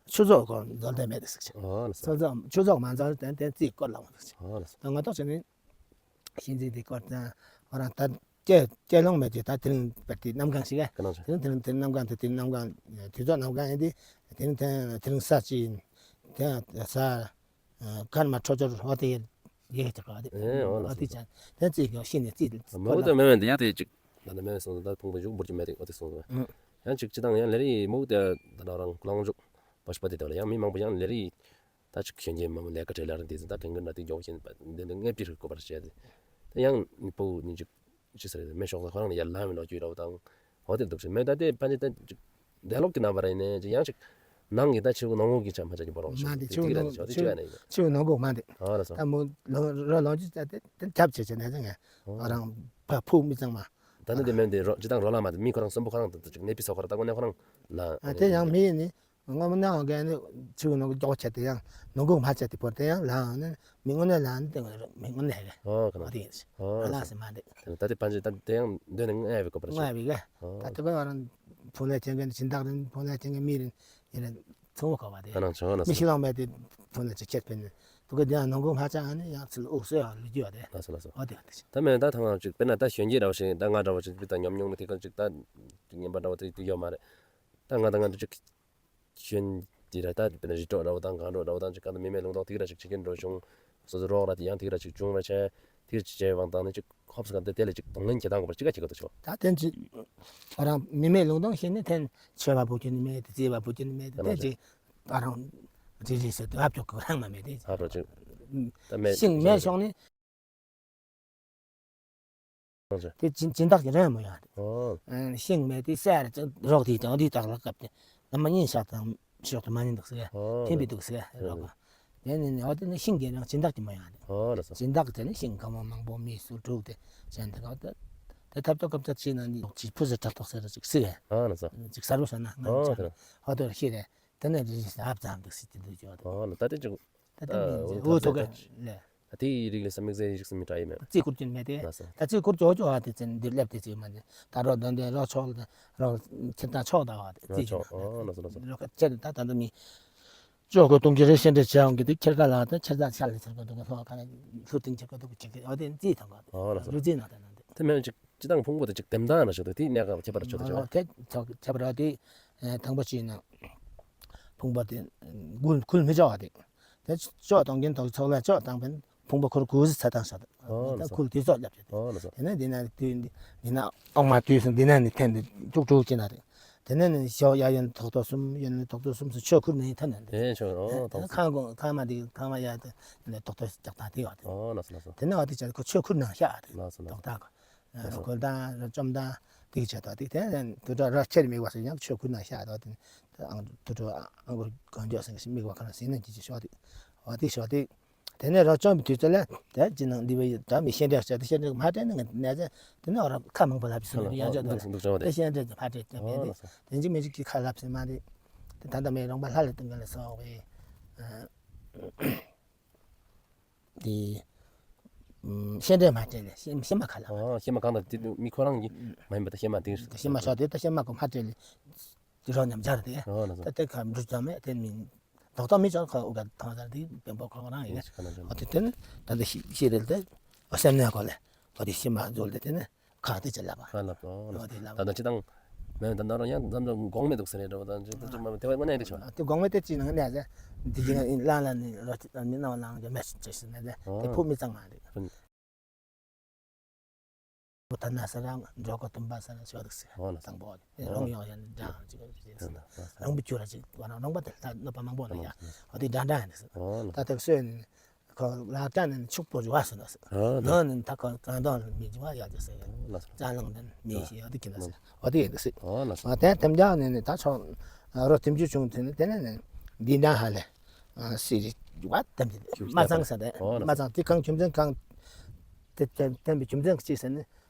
ཆུ་ཚོད་སྐོར་འཛོལ་དེ་མེད་དེ་ཟེར་ཆེ། ཨོ་ལགས་སོ། ཆུ་ཚོད་ཆུ་ཚོད་མ་འཛོལ་དེ་དེ་རྩིས་སྐོར་ལ་འོང་དེ་ཟེར་ཆེ། ཨོ་ལགས་སོ། ད་ང་ཏོག་ཆེ་ནི་ཤིང་རྩིས་དེ་སྐོར་དང་ཨོ་རང་ད་སྐྱེ་སྐྱེ་ལོང་མེད་དེ་ད་དེ་རིང་བར་དེ་གནམ་གང་ཞིག་ག་ཁ་ནང་ཆ། དེ་རིང་དེ་རིང་དེ་གནམ་གང་དེ་དེ་གནམ་གང་དུས་ཚོད་གནམ་གང་ཡིན་དེ་དེ་རིང་དེ་དེ་རིང་ས་ཅི་ཡིན་དེ་ས། ཁར་མ་ཁྲོ་ཆོར་ཧོ་ཏེ་ཡེ་ཡེ་ཏེ་ཀ་ཏེ། ཨེ་འོ་ལགས་ཧོ་ཏེ་སོ། ཅན་ཏེ་ཙི་གི་ཤི་ནེ་ཙི། མ་འོ་ཏེ་མེ་མེ་འདི་ཡང་ཏེ་ཅིག་ད་ནི་མེ་མེ་སོང་ད་ཕུང་པོ་ཞུགས་འབུར་གྱི་མེ་ཏེ་འོ་ཏེ་སོང་ཟེར་བ། ཡང་ཅིག་ཅི་དང་ཡང་ལེ་རི་མོ་ཏེ་ད་ན་རང་ལོང་འཇུག་པ་ཤི་པ་ཏེ་ཏེ་ལ་ཡང་མི་མང་པོ་ཡང་ལེ་རི་ད་ཅིག་གཞོན་སྐྱེས་མང་པོ་ལས་ཀ་བྲེལ་ལ་རེ་འདི་ཟེར་ད་དེང་གི་ན་ཏེ་མགྱོགས་ཤིན་པ་འདི་འདི་ངེས་པྲི་རིག་གོ་པར་བྱས་ཏེ་ཡང་མི་པོ་ནི་ཅིག་ཅི་ཟེར་རེད། མེ་ཤོག་ས་ཁོ་རང་ལ་ཡར་ལངས་མི་ལོག་རྒྱུ་ར་བ་དང་། འོ་དེ་འདུག་ཟེར་མེ་ད་དེ་ཕན་ཆད་ད་ཅིག་དེ་ལོག་གི་རྣམ་པ་རེད་ནས་ཅིག་ཡང་ཅིག་ནང་གི་ད་ཕྱི་ནང་ངོ་གི་ཆ་མ་ཆ་གི་བོ་རོགས་མ་ཤོག་དེ་དེ་ཕྱི་གི་ར་ནས་ཆོག་དེ་ཕྱི་ཕྱི་ག་ནས་ཡིན། ཕྱི་ནང་ངོ་མ་དེ། ཨ་ར་སོ། ད་མོ་ལོ་རོ་ལོང་ཅི་ད་དེ་དེ་ཁྱབ་ཆེ་ཆེ་ནས་ཟེར་ངས་ཨོ་རང་ཕ་ཕུག་མི་ཚང་མ། ད་ནི་དེ་མེ་འདི་རོ་ཅི་དང་རོ་ལ་མ་དེ་མི་ཁོ་རང་གསོན་པོ་ཁོ་རང་དེ་ཅིག་ནད་པའི་སོ་ཁོ་རང་ད་ངོ་ནས་ཁོ་རང་ལ་ཨ་དེ་ཡང་མི་ཡིན་ནི། སྔོན་མ་ནང་གི་ནི་ཆུ་ནང་གི་མགྱོགས་ཆེ་དེ་ཡང་ནང་ཁུག་མ་ཆེ་དེ་བོར་དེ་ཡང་ལངས་ནི་མི་དངོས་གནས་ལངས་ནི་དེ་མི་དངོས་གནས་རེད། ཨོ་ག་ཨོ་དེ་ཡིན། ཨོ་ཨ་ལ་སེ་མ་དེ། ད་དེ་ཕན་ཆད་ད་དེ་ཡང་འདོན་ནས་ངལ་བའི་སྐོར་པར་ཆོག་ངལ་བའི་ག་ཨོ་ད་དེ་ག་ང་རང་ཕུང་ལས་ཅན་གི་སྦྱིན་བདག་རིན་ཕུང་ལས་ཅན་གི་མི་རིན་ཡིན་རིན་ཚང་བོ་ག་བ་དེ་ཨ་ནང་ཆོག་ལ་མི་སོ་ཤི་ལང་མེད་དེ་ཕུང་ལས་ཅན་ཁྱེད་ཕན་ནི་དུ་ག་དེ་ཡང་ནང་ཁུག་མ་ཆག་ནི་ཡང་ཚུལ་ཨུག་སོ་ཡང་ལུས་རྒྱུ་བ་དེ་ལ་སོ་ལ་སོ་ཨོ་དེ་ཡང་དེ་ད་མེད་ད་ཐང་ཅིག་དཔེར་ན་ད་གཞོན་སྐྱེས་འདྲ་བ་ཞིག་ད་ང་འདྲ་བ་ཞིག་དཔེ་ད་ཉམས་མྱོང་མི་དེ་ག་ཅིག་ད་ངན་པ་འདྲ་བ་དེ་དེ་ཡོད་མ་རེད། ད་ང་ད་ང་འདྲ་ཅིག་གཞོན་དེ་ར་ད་དཔེར་ན་རི་ཁྲོད་འདྲ་བོ་དང་གངས་ཁྲོད་འདྲ་བོ་དང་ཅིག་ག་ད་མི་མེད་ལུང་སྟོང་དེ་ར་ཅིག་ཕྱི་རྒྱལ་འགྲོ་བྱུང་། སོ་སོ་རོགས་ར་དེ་ཡང་དེ་ར་ཅིག་བྱུང་ར་ཆེ། དེ་ར་ཅིག་བྱས་བང་དང་ནི་ཅིག་ཧོབ་སི་ག་དེ་དེ་ལ་ཅིག་གདོང་ལེན་བྱེད་སྟངས་གོ་པར་ཅིག་ག་ཅིག་ག་ད་ཆོག་ད་དེ་ཅིག་ང་རང་མི་མེད་ལུང་སྟོང་ཤེས་ནས་དེ་ཆོས་པ་བུ་ཁྱོད་ནི་མེད་དེ་རྩིས་པ་བུ་ཁྱོད་ནི་མེད་དེ་དེ་ཅིག་ང་རང་རི་རི་སེ་དུ་ཧབ་ཅོག་གི་རང་མ་མེད་དེ་ཧབ་རོ་ཅིག་ད་མེད་ཤིང་མེད་ཤོང་ནི། དེ་སྦྱིན་སྦྱིན་བདག་གི་རང་མོ་ཡང་རེད། ཨོ། ཤིང་མེད་དེ་སྲས་རེད་ཅིག་རོགས་དེ་དང་དེ་དག་ལ་སྐབས་དེ་ལ་མ་ཉིན་ཤག་དང་ཤོག་ཏུ་མ་ཉིན་འདུག་ཟེར། ཨོ། ཐེན་པའི་འདུག་ཟེར་རོགས་ག་དེ་ནི་ཨོ་དེ་ནི་ཤིང་གི་རང་སྦྱིན་བདག་གི་མོ་ཡང་རེད། ཨོ་ལ་སོ། སྦྱིན་བདག་དེ་ནི་ཤིང་གང་མང་མང་པོ་མི་སུ་དྲུག་དེ་ཅན་དེ་ག་དེ་དེ་ཐབ་ཏོ་ཀབ་ཅག་ཆེ་ན་ནི་ཅིག་ཕུ་ཟེར་ཁྲག་ཐོག་ཟེར་ཅིག་སི་ག་ཨོ་ལ་སོ། ཅིག་གསར་བུ་ཤ་ན་ང་ཨོ་ཅག་དེ་ཨོ་དེ་ཤི་རེད། དེ་ནས་རི་ལ་ཧབ་ཙམ་དུ་སྲིད་དེ་འདུག་ཅོག་དང་། ཨོ་ལ་ད་དེ་ཅིག་ད་ད་འུ་ཐུག་ག་ལས། ད་དེའི་རིགས་ལས་ས་དམིགས་བསལ་ཡིག་གསུམ་མི་འདྲ་ཡི་མེད། རྩིས་བསྐུར་རྒྱུ་མེད་དེ། ལགས་སོ། ད་རྩིས་བསྐུར་ཅོག་ཅོག་ཨ་དེ་ཚེ་འདིར་སླེབས་དེ་ཅིག་མ་འདི་ད་རོགས་དོན་དེ་རོགས་ཕྱོགས་ལ་རོགས་ཁྱེད་ད་ཕྱོགས་ད་བ་དེ་རྩིས་ཅོག་ཨོ་ལགས་སོ་ལགས་སོ། རོགས་ཁ་ཁྱེད་ད་ད་ད་མི་ཅོག་གོ་གཏོང་གི་རེད་ཤེས་འདྲ་བྱ་འོང་གི་དེ་ཁྱེད་ཀ་ལ་ད་ཁྱེད་ད་ཤ་ལ་ཁྱེད་ཀ་འདུག་ལྷོ་ཁ་ལ་ལྷུ་སྟེང་ཁྱེད་ཀ་འདུག་ཅིག་གི་ཨོ་དེ་རྩིས་ཐང་ག་ཨོ་ལགས་སོ། རུ་རྩིས་ན་ད་ན་འདི་དེ་མེད་ཅིག་སྤྱི་བཏང་ཕུང་པོ་དེ་ཅིག་དེམ་དང་ན་ཞིག་ཏུ་དེའི་གནས་སྐབས་ཁྱད་པར་ཆོད་དུ་ཆོག་དེ་ཆོག་ཁྱད་པར་དེ་དང་པོ་ཅིག་ན་ཕུང་པོ་དེ་འགུལ་འགུལ་མི་ཆོག་པ་དེ་དེ་ཕྱོགས་གཏོང་གིན་དོག་ཚོགས་ལ་ཕྱོགས་བཏང་པས་ཕུང་པོ་ཁོར་འགུལ་ཟི་ཚ་བཏང་ཤག་ཨོ་ད་ལགས་སོ། འགུལ་དུས་ཚོད་སླེབས་ཏེ་ཨོ་ལགས་སོ། དེ་ནས་འདི་ན་དུས་འདི་ན་ཨོག་མ་དུས་སུ་འདི་ན་ནི་འཐེན་ཏེ་དཀྲུག་དཀྲུག་ཅི་ན་རེད། དེ་ནས་ནི་ཞོགས་ཡ་ཡོན་ཐོག་ཐོག་གསུམ་ཡོན་ཐོག་ཐོག་གསུམ་སུ་ཆོས་ཁུར་ནས་ཐོན་ནས་འདི་དེ་ཆོས་ཨོ་ཐོག་ཁང་གོང་ཁང་མ་འདི་ཁང་མ་ཡ་དེ་ནས་ཐོག་ཐོག་ལྕགས་ཐག་དེ་ཡོད་དེ་ཨོ་ལགས་སོ་ལགས་སོ། དེ་ནས་ཨ་དེ་ཅག་ཁོ་ཆོས་ཁུར་ནང་ཤག་དེ་ལགས་སོ་ལགས་ཐོག་སོ། ཐག་གོ་ལགས་སོ། རོ་ཁོལ་དང་རོ་བཅོམ་དང་དེ་གི་ཆེད་དོ་དེ་དེ་དུ་དྲ་ར་ཁྱེར་མིག་བ་སོ་ཡང་ཆོས་ཁུར་ནང་ཤག་དོ་དེ་ཨང་དུ་དྲ་ཨང་གོར་གོན་འཇོག་སེང་གི་མིག་བ་ཁ་ན་སེང་ནས་ཅི་ཅི་ཤོག་དེ་ཨ་དེ་ཤོག་དེ། དེ་ནས་རོ་བཅོམ་པའི་དུས་ཚོད་ལ་དེ་ཅི་ནང་འདི་བའི་ད་མི་ཤེས་འདྲ་བྱས་ཏེ་ཤེས་འདྲ་མ་དྲན་ནས་ནས་ཟེར་དེ་ནས་རོ་ཁ་མང་པོ་ལབ་སོང་ནས་ཡང་འཇོག་འདུག་འདུག་ཅོག་དེ་དེ་ཤེས་འདྲ་མ་དྲན་ཏེ་མེད་དེ་དེ་ཅི་མི་ཅིག་གིས་ཁ་ལབ་སེ་མ་དེ་དེ་ད་ལྟ་མི་རོང་པ་ལྷ་ལ་ཏིང་ག་ལ་སོགས་པའི་དེ་ཤེས་འདྲ་མ་དྲན་ནས་ཤེས་ཤེས་མ་ཁ་ལབ། ཨོ་ཤེས་མ་གང་ལ་དེ་མི་ཁོ་རང་གིས་མ་ཡིན་པ་ད་ཤེས་མ་དེ་ཤེས་མ་ཤོག་དེ་ད་ཤེས་མ་གོ་མ་དྲན་ནས། དེ་རོ་མཉམ་སྦྱར་དེ། ཨོ་ལགས་སོ། ད་དེ་ཁ་འབྲུ་ཙམ་མེད་དེ་མིན། རྡོག་རྡོག་མི་ཆོག་ཁ་དབུ་ག་ཐང་ཟེར་དེ་བེམ་པོ་ཁོ་རང་ཡིན། ཨོ་དེ་དེ་ནི་ད་ལྟ་ཤི་ཤི་རེད་དེ། ཨོ་སེམས་ནས་གོ་ལེ། ཨོ་དེ་ཤི་མ་འཛོལ་དེ་དེ་ནི་ཁ་དེ་ཅི་ལབ་པ། ཁ་ལབ་ཨོ་ཨོ་དེ་ལབ་ད་ལྟ་ཅི་དང་། མེད་ད་ནོར་ཡང་ཙམ་ཙམ་གོང་མེད་འདུག་ཟེར་རེད་འགྲོ་ད་ཅི་ཙམ་ཙམ་དེ་བས་དངོས་གནས་རེད་ཆོག་དེ་གོང་མེད་དེ་ཅི་ནང་གནས་ཟེར། འདི་ཅི་ནང་ལང་ལ་ནི་རོ་ཅི་མི་ནང་ལང་གི་མེད་ཅེས་ཟེར་ནས་དེ་ཕུག་མི་གཙང་མ་རེད། ད་ན་ས་རང་འགྲོ་གོ་དུམ་པ་ས་རང་ཤོར་འདུག་ཟེར། ཨོ་ལགས་སོ། དང་པོ་རང་ཡོང་ཡང་འདྲ་ཅིག་རེད་ཟེར། རང་བུ་ཁྱོད་ར་ཅིག་བ་རང་རང་པ་དེ་ལྟ་གནོད་པ་མང་པོ་ན་ཡང་ཨོ་དེ་འདྲ་འདྲ་ཡིན་ཟེར། ཨོ་ལགས་ད་དེ་སོས་ནས་ ཁོ་ལག་ཆ་ནས་ཕྱུག་པོ་རུ་བ་སོང་ན་ཟེར། ཨ་ནི། ནང་ནས་ད་ཁོ་གང་དང་མི་འཇུ་བ་ཡག་ཅིག་ཟེར། ཨོ་ལགས་སོ། ཅ་ལང་དང་མི་ཤི་ཡག་དེ་ཁྱེད་ལ་ཟེར། ཨོ་དེ་ཡིན་ཟེར། ཨོ་ལགས་སོ། ཨ་དེ་དེ་འདྲ་ནས་ནི་ད་ཆོག་རོ་དེ་འཇུ་བྱུང་དེ་ནི་དེ་ནས་ནི་འདི་འདྲ་ཧ་ལས་སི་རི་བ་དེ་འདྲ་མ་ཚང་ས་དེ། ཨོ་ལགས་སོ། མ་ཚང་དེ་གང་རྒྱུ་མཚན་གང་དེ་བསྟན་པའི་རྒྱུ་མཚན་གཅིག་ཟེར་ནི།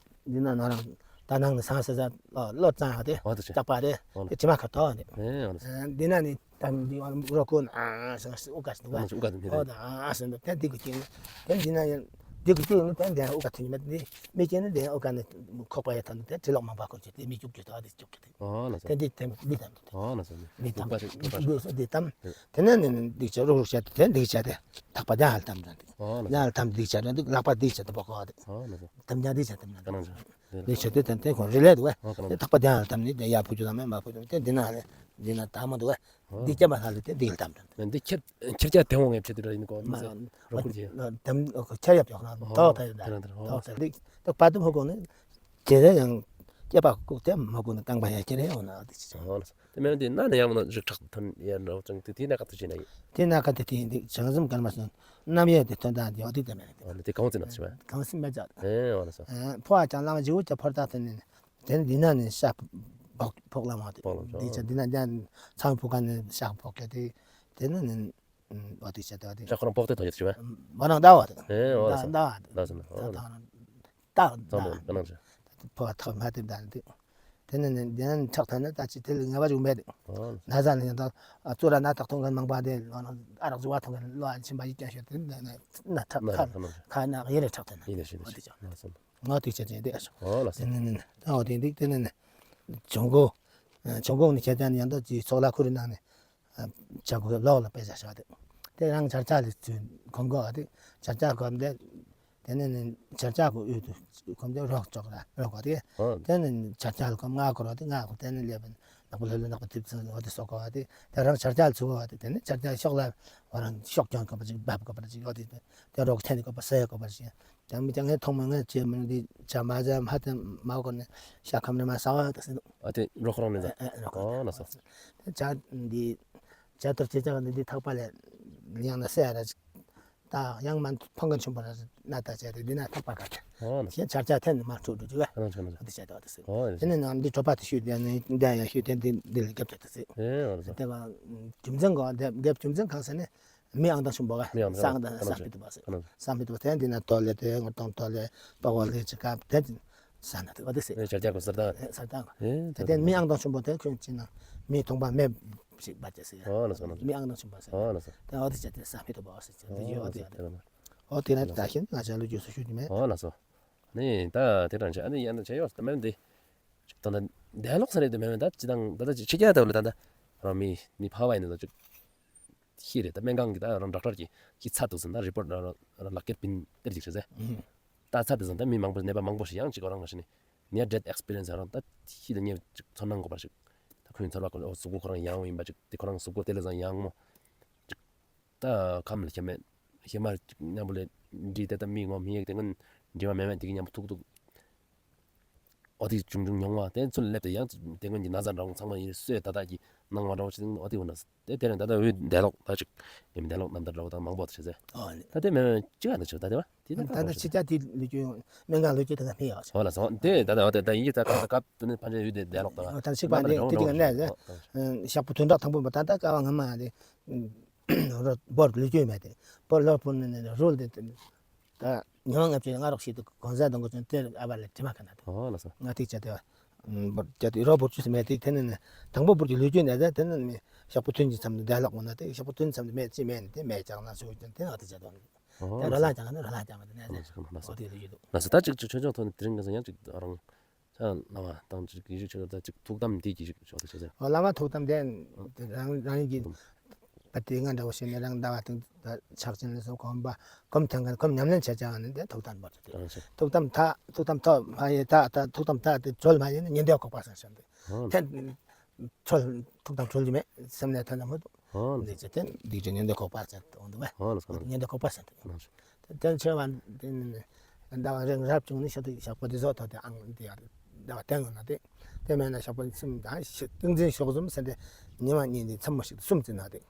འདི་ན་ང་རང་ད་ནང་ནས་སང་སེ་ས་བློ་བློ་གཙང་ཡག་དེ་ཨོ་ད་ཆེ། རྟག་པ་རེད། ཨོ་ལ། དེ་དྲི་མ་ཁ་ཐོག་ནས། ཨེ་ཨོ་ལ། འདི་ན་ནི་ད་འདི་རོ་ཀོ་ན་སང་སེ་ཨུ་ཀ་སི་འདུག་ག་ཨོ་ད་ཨ་སེ་འདུག་དེ་འདི་གི་ཅིག་ནི་དེ་འདི་ན་ཡང་འདི་གི་ཅིག་ནི་དེ་འདི་ཨུ་ཀ་ཐུ་ཉི་མ་འདི་མི་ཅིག་ནི་འདི་ཨུ་ཀ་ནི་ཁོག་པ་ཡ་ཐ་ནི་དེ་དྲི་ལོག་མང་པ་ཁོ་ཅིག་དེ་མི་ཅུག་ཅུག་ད་དེ་ཅུག་ཅུག་དེ། ཨོ་ལ་སོ། དེ་འདི་དེ་མི་ཐམ་དེ། ཨོ་ལ་སོ། མི་ཐམ་འདུག་པ་ཅིག་འདུག་པ་ཅིག་འདུག་སོ་འདི་ཐམ། དེ་ནས་ནི་འདི་ཅིག་རུག་རུག་བྱས་དེ་འདི་ཅིག་དེ་ཐག་པ་དེ་ཧ་ལ་ཐམ་དྲན་འདུག་ཨོ་ལ་སོ། ཡང་ལ་ཐམ་འདི་ཅིག་དྲན་འདུག་ལག་པ་འདི་ཅིག་དེ་པོ་ཁོ་དེ། ཨོ་ལ་སོ། ཐམ་ཉ་འདི་ཅིག་ཐམ་ཉ་དེ། ག་ནང་ཆ། འདི་ཆ་དེ་དང་དེ་ཁོང་རི་ལས་འདུག་བས། ཨོ་ག་ནང་དེ་ཆ། ཐག་པ་དེ་ཡང་ལ་ཐམ་ནི་དེ་ཡར་ཕུ་རྒྱུ་དང་མེད་མ་ཕུ་རྒྱུ་དེ་འདི་ན་ལས་འདི་ན་ཐག་མ་འདུག་བས། ཨོ། འདི་སྐྱེ་མ་ལྷག་ལས་དེ་འདི་ལ་ཐམ་དྲན། འདི་ཁྱེར་ཁྱེར་རྒྱ་དེ་འོང་ངེས་ཆེད་དུ་ར་ཡིན་གོ་མ་མི་ཟེར། རོགས་ཁུར་གྱིས། དམ་ཁྱེར་ཡབ་ཡོག་ན་ཨོ་དོག་ཐ་ཡོད་ད། དེ་རང་དེ་རང་དོག་ཐ་ཡོད་འདི་ད་པ་དུ་ཕོ་གོང་ནི་དེ་རེ་ཡང་སྐྱེ་པ་ལྐུག་དེ་མ་གོ་ནི་རྐང་པ་ཡང་ཁྱེར་ཡོང་ན་དེ་ཅི་ཨོ་ལ་སོ། དེ་མེད་དེ་ན་ནི་ཡང་ན་རིགས་ཁྲག་ཐོན་ཡ་འགྲོ་ཅང་དེ་དེ་ན་ག་ཐུ་ཅི་ན་ཡིན། དེ་ན་ག་དེ་དེ་ཡིན་དེ་བྱང་སེམས་སྐར་མ་སོང་རྣམ་དབྱེ་དེ་ཐོན་དང་དེ་ཡོད་དེ་དེ་མེད་དེ། ཨོ་དེ་གང་ཚེ་ན་ཆི་བ། གང་སེམས་མེད་ཅག་ཨེ་ཨོ་ལ་སོ། ཕོ་བ་ཅང་ལང་བ་ཇི་བོ་ཅག་ཕོར་ཏག་ཐོན་ནི། དེ་ནི་འདི་ན་ནི་ཤ་ཕོག་ཕོག་ལ་མ་དེ། ཕོག་ལ་མ་འདི་ཆ་འདི་ན་འདི་ཚང་ཕོག་ག་ནི་ཤ་ཕོག་ག་དེ། དེ་ནི་ནི་ཨོ་དེ་ཆ་དེ་བ་དེ། ཤ་ཁོ་རང་ཕོག་དེ་ཐོ་ཡོད་ཆི་བ། མ་རང་ཟླ་བ་དེ། ཨེ་ཨོ་ལ་སོ། ཟླ་བ་དེ། ཟླ་སོ་ན་ཨོ་ལ་སོ། ད་ད་ད་ད་ད་ད་ཕོ་བ་ཐག་མ་དེ་ད་དེ། དེ་ནི་ནི་འདི་ན་ཁྲག་ཐོན་ན་ད་ཅི་དེ་ལ་ངེས་པ་ཅིག་མེད་དེ། ཨོ་ལ་སོ། ན་ཟ་ནི་ད་ཙུ་ར་ན་ཐག་ཐོང་ག་མང་པ་དེ་ཨ་རག་ཟུ་བ་ཐོང་ག་ལོ་ཨ་ཆིན་པ་ཡི་ཀྱང་ཤོད་དེ་ན་ཁྲག་ཁ་ཁ་ན་ཡེ་རེ་ཁྲག་ཐོན་ན་ཡིན་ལ་ཤི་ཨོ་དེ་ཆ། ལ་སོ། ཨོ་ལ་སོ། དེ་ནི་ནི་ཨོ་དེ་འདི་དེ་ནི་ནི་བྱུང་སྒོ། བྱུང་སྒོ་ནི་ཁྱེད་ཅག་ནི་ཡང་དག་ཅིག་ཚོགས་ལ་ཁུར་ནང་ནས་བྱ་དགོས་ལོག་ལ་དཔེ་བྱ་བྱ་དེ། དེ་རང་ཆར་ཆ་ལས་ཚུལ་གོམ་གོ་བ་དེ་ཆར་ཆ་གོམ་དེ། དེ་ནི་ནི་ཆར་ཆ་གོ་ཡོད་དུ་གོམ་དེ་རོགས་ཅོག་ལ་རོགས་གོ་དེ། ཨོ། དེ་ནི་ཆར་ཆ་ལ་གོམ་ང་གོ་རོགས་དེ་ང་གོ་དེ་ནི་ལེབ་ནག་པོ་ལྷོད་ལྷོད་ནག་པོ་དེབ་ཚང་འོ་དེ་སོ་གོ་བ་དེ། དེ་རང་ཆར་ཆ་ལ་ཚུགས་གོ་བ་དེ་དེ་ནི་ཆར་ཆ་ཤོག་ལ་བ་རང་ཤོག་ཀྱང་གོ་བ་ཅིག་འབབ་གོ་བ་ཅིག་ཡོད་དེ། དེ་རོགས་ཐན་དེ་གོ་བ་ཟེ་གོ་བ་ཅིག་ཀྱང་མི་ཀྱང་ངས་མཐོང་མི་ངས་བྱེད་མི་འདི་བྱ་མ་བྱ་མ་དེ་མ་གོ་ནས་ཤ་ཁམ་རེ་མ་ཟ་བ་དེ་ཟེར་འདུག་ཨ་དེ་རོགས་རང་ནས་ཟ། ཨ་ཨ་རོགས་ཨོ་ལ་སོ། དེ་བྱ་འདི་བྱ་ཐུར་བྱེད་ཅག་འདི་འདི་ཐག་པ་ལས་ཡང་ན་སེ་ཨ་ར་ཅིག་ད་ཡང་མ་ཕང་ག་ཆུན་པ་ར་ན་ད་བྱས་ཏེ་འདི་ན་ཐག་པ་ག་དེ་ཨོ་ལ་སོ། ཞེས་ཆར་ཆ་ཐན་ནས་མ་འཁྲུག་འགྲོ་ཅིག་ཨ་ཨ་ལ་སོ་ལ་སོ། འདི་བྱས་ཏེ་བ་དེ་ཟེར། ཨོ་ལ་དེ་སོ། ནས་ནང་འདི་གྲོད་པ་དེ་ཤུས་དེ་ནས་འདི་ཡང་ཤུས་དེ་འདི་འདི་ལ་རྒྱབ་ཐུབ་དེ་ཟེར། ཨེ་ཨོ་ལ་སོ། དེ་བ་རྒྱུ་མཚན་གོ་དེ་རྒྱབ་རྒྱུ་མཚན་གང་ཟེར་ནས། མི་ཨང་དང་ཆུན་པོ་ག་མི་ཨང་དང་ས་ཨང་དང་ས་ཆུན་པོ་ཕི་ཏུ་པ་ཟེར། ཨང་དང་ས་ཕི་ཏུ་པ་དེ་འདི་ན་ཏོ་ལེ་དེ་ངོ་གདོང་ཏོ་ལེ་པ་གོ་ལེ་ཅི་ཀ་དེ་ས་ན་དེ་བ་དེ་ཟེར། ཨེ་ཆར་ཆ་གོ་སར་དང་། ཨེ་སར་དང་། ཨེ་དེ་དེ་མི་ཨང་དང་ཆུན་པོ་དེ་ཁྱོད་ཅི་ན་མི་ཐོང་པ་མེ་ཞིག་པ་ཅེ་ཟེར། ཨོ་ལ་སོ་ལ་སོ། མི་ཨང་དང་ཆུན་པོ་ཟེར། ཨོ་ལ་སོ། དེ་འོ་དེ་ཅེ་དེ་ས་ཕི་ཏུ་པ་ཟེར་ཅེ་དེ་ཡོ་དེ་ཡོ་དེ། ཨོ་དེ་ན་ད་ཤིན་ང་ཅག་ལོ་རྒྱུས་སུ་ཤུ་ཅི་མེད། ཨོ་ལ་སོ། ནི་ད་དེ་རང་ཅི་ཨ་ནི་ཡ་ན་ཅེ་ཡོ་ད་མེད་འདི། ཅིག་ད་ད་དེ་ལོག་ས་རེད་དུ་མེད་མེད་ད་ཅི་དང་ད་ད་ཅི་ཆི་ཀྱ་ད་ལ་ད་ད་རང་མི་མི་ཕ་བ་ཡིན་ན་ད་ཅིག་ཤི་རེད། ད་སྨན་ཁང་གི་ད་རང་ཌོག་ཊར་གྱི་ཤི་ཚར་འདུག་ཟེར་ན་རི་པོར་ཊ་རང་རང་ལག་ཁྱེར་པིན་སྟེར་ཅིག་ཟེར་ཟེར། ད་ཚར་དུས་ཙང་ད་མི་མང་པོ་ནད་པ་མང་པོ་ཞིག་ཡང་ཅིག་རང་ང་ཞིག་ནི་ནི་ཌེ་ཐི་ཨེགས་སི་པི་རི་ཡན་སི་རང་ད་ཤི་ད་ཉེ་ཅིག་ཚོར་སྣང་དགོས་པ་ཞིག་ད་ཁོའི་ཚོར་བ་ཁོ་གཟུགས་པོ་ཁོ་རང་ཡང་ཡིན་པ་ཅིག་དེ་ཁོ་རང་གཟུགས་པོ་དེ་ལས་ཙང་ཡང་མོ་ཅིག་ད་ཁམས་ལ་ཁྱེད་མེད་ཁྱེད་མ་ཅིག་མཉམ་པོ་ལས་འདྲི་དེ་ད་མི་ངོ་མི་ཡག་དེ་ངོ་འདྲི་བ་མེད་མེད་དེ་གི་མཉམ་པོ་ཐུག་ཐུག་ཨོ་དེ་བྱུང་བྱུང་མྱོང་བ་དེ་ཚུར་སླེབས་ཏེ་ཡང་དེ་སྔོན་གྱི་ན་ཚ་འདྲ་བོ་ཚང་མ་ཡིན་སོས་ད་ལྟ་གི་སྣང་བ་འདྲ་བོ་ཞིག་ཨོ་དེ་འོ་ན་དེ་དེ་རིང་ད་ལྟ་འོད་འདས་ལོག་ད་ཅིག་ཡིན་འདས་ལོག་རྣམ་ཐར་འདྲ་བོ་དང་མང་པོ་དེ་བྱས་ཟེར། ཨོ་ནི། ད་དེ་མེད་མེད་ཅི་ག་ད་ཆོག་ད་དེ་བ་དེ་ད་ད་ད་ད་ཕྱི་རྒྱལ་དེ་ལུས་རྒྱུ་སྨན་ཁང་ལུས་རྒྱུ་དེ་ད་མི་ཡག་ཆོག་ཨོ་ལ་སོང་དེ་ད་ད་འོ་དེ་ད་ཡིན་གྱི་ད་ད་ད་སྐབས་དེ་ནས་ཕན་ཆད་འོད་དེ་འདས་ལོག་ད་ད་ད་ཚིག་པ་འདི་དེ་དེ་ག་ནས་ཟེར། ཞག་པོ་དོན་དག་དང་པོ་མ་ད་ད་ཀ་བ་ང་མ་དེ་རོ་བོར་ལུས་རྒྱུ་མེད་དེ་བོར་ལོར་བོར་ནས་ནས་རོལ་དེ། ད་ཉི་མ་ལྔ་བཅུ་ལྔ་རོགས་ཤིག་ཏུ་གོང་ཟས་དང་གོ་ཚོན་དེར་ཨ་བ་ལ་དྲི་མ་ཁ་ན་དང་། ཨོ་ལ་སོ། ང་ཐིག་བྱ་དེ་བ། བརྒྱ་དེ་རོ་བུར་ཆུ་སྨད་དེ་དེ་ནི་ནི་དང་པོ་བུར་གྱི་ལུས་རྒྱུ་ནས་ཟ་དེ་ནི་ནི་ཞག་པོ་ཐུན་གྱི་མཚམས་དུ་བདེ་ལོག་ངོ་ན་དེ་ཞག་པོ་ཐུན་མཚམས་དུ་མེད་ཅི་མེད་ནི་དེ་མེད་ཀྱང་ན་ཞུ་ཀྱང་དེ་ང་ཐིག་བྱ་དང་། ཨོ་དེ་རོ་ལ་ལ་སོ། ཀྱང་ནི་རོ་ལ་ཀྱང་ནི་ནས་ཟེར། ཨོ་ལ་སོ་ལ་སོ། ད་ཅིག་ཅིག་ཆོས་ཕྱོགས་ཐོག་ནས་དེ་རིང་གི་ཟ་ཡང་ཅིག་རང་ཆ་ལ་བ་དང་ཅིག་ཡིག་ཆོས་ད་ཅིག་ཐུགས་དམ་དེ་གྱིས་ཅིག་ཆོག་ཏུ་ཆོག་ཟེར། ཨོ་བླ་མ་ཐུགས་དམ་དེ་རང་རང་གི་ད་དེ་ང་འདྲ་བོ་བྱས་ནས་རང་ཟླ་བ་དང་ད་ཕྱག་ཆེན་ལ་སོགས་གོམ་པ་གོམ་ཐང་ག་གོམ་ཉམས་ལེན་བྱས་ཀྱང་ནི་དེ་ཐུགས་དམ་པར་དེ། ཨ་ཤེ། ཐུགས་དམ་ཐ་ཐུགས་དམ་ཐོབ་མ་ཡིན་ད་ད་ཐུགས་དམ་ཐ་དེ་འཇོལ་མ་ཡིན་ན་ཉི་ཟླའི་ཁོག་པ་ཟེར་ཤོད་དེ། ཨ། ཐེན་འཇོལ་ཐུགས་དམ་འཇོལ་གྱི་མེད་སེམས་ནས་ཐོན་ན་མོད། ཨ། འདི་ཚེ་ཐེན་འདི་ཚེ་ཉི་ཟླའི་ཁོག་པ་ཟེར་དེ་འོང་དུ་མེད། ཨ་ལ་སོ། ཉི་ཟླའི་ཁོག་པ་ཟེར་དེ། ཨ་ཤེ། དེ་ཆེ་བ་དེ་ནི་ཟླ་བ་རིང་རབ་བྱུང་ནི་ཤ་དུ་ཞག་པོ་དེ་ཚོ་ཐོག་དེ་ཨང་དེ་ཡར་ཟླ་བ་བསྟན་ཡོད་ན་དེ། དེ་མེད་ན་ཞག་པོ་གསུམ་དང་ཏིང་འཛིན་ཞོགས་ཟུམ་ཟེར་དེ་ཉི་མ་གཉིས་ནི་མཚན་མོ་ཞིག་ཏུ་གསུམ་བརྩི་ན་དེ།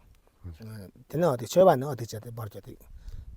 དེ་ནི་འོ་དེ་ཆོས་པ་ནི་འོ་དེ་བྱས་ཏེ་འབར་གྱུར་ཏེ།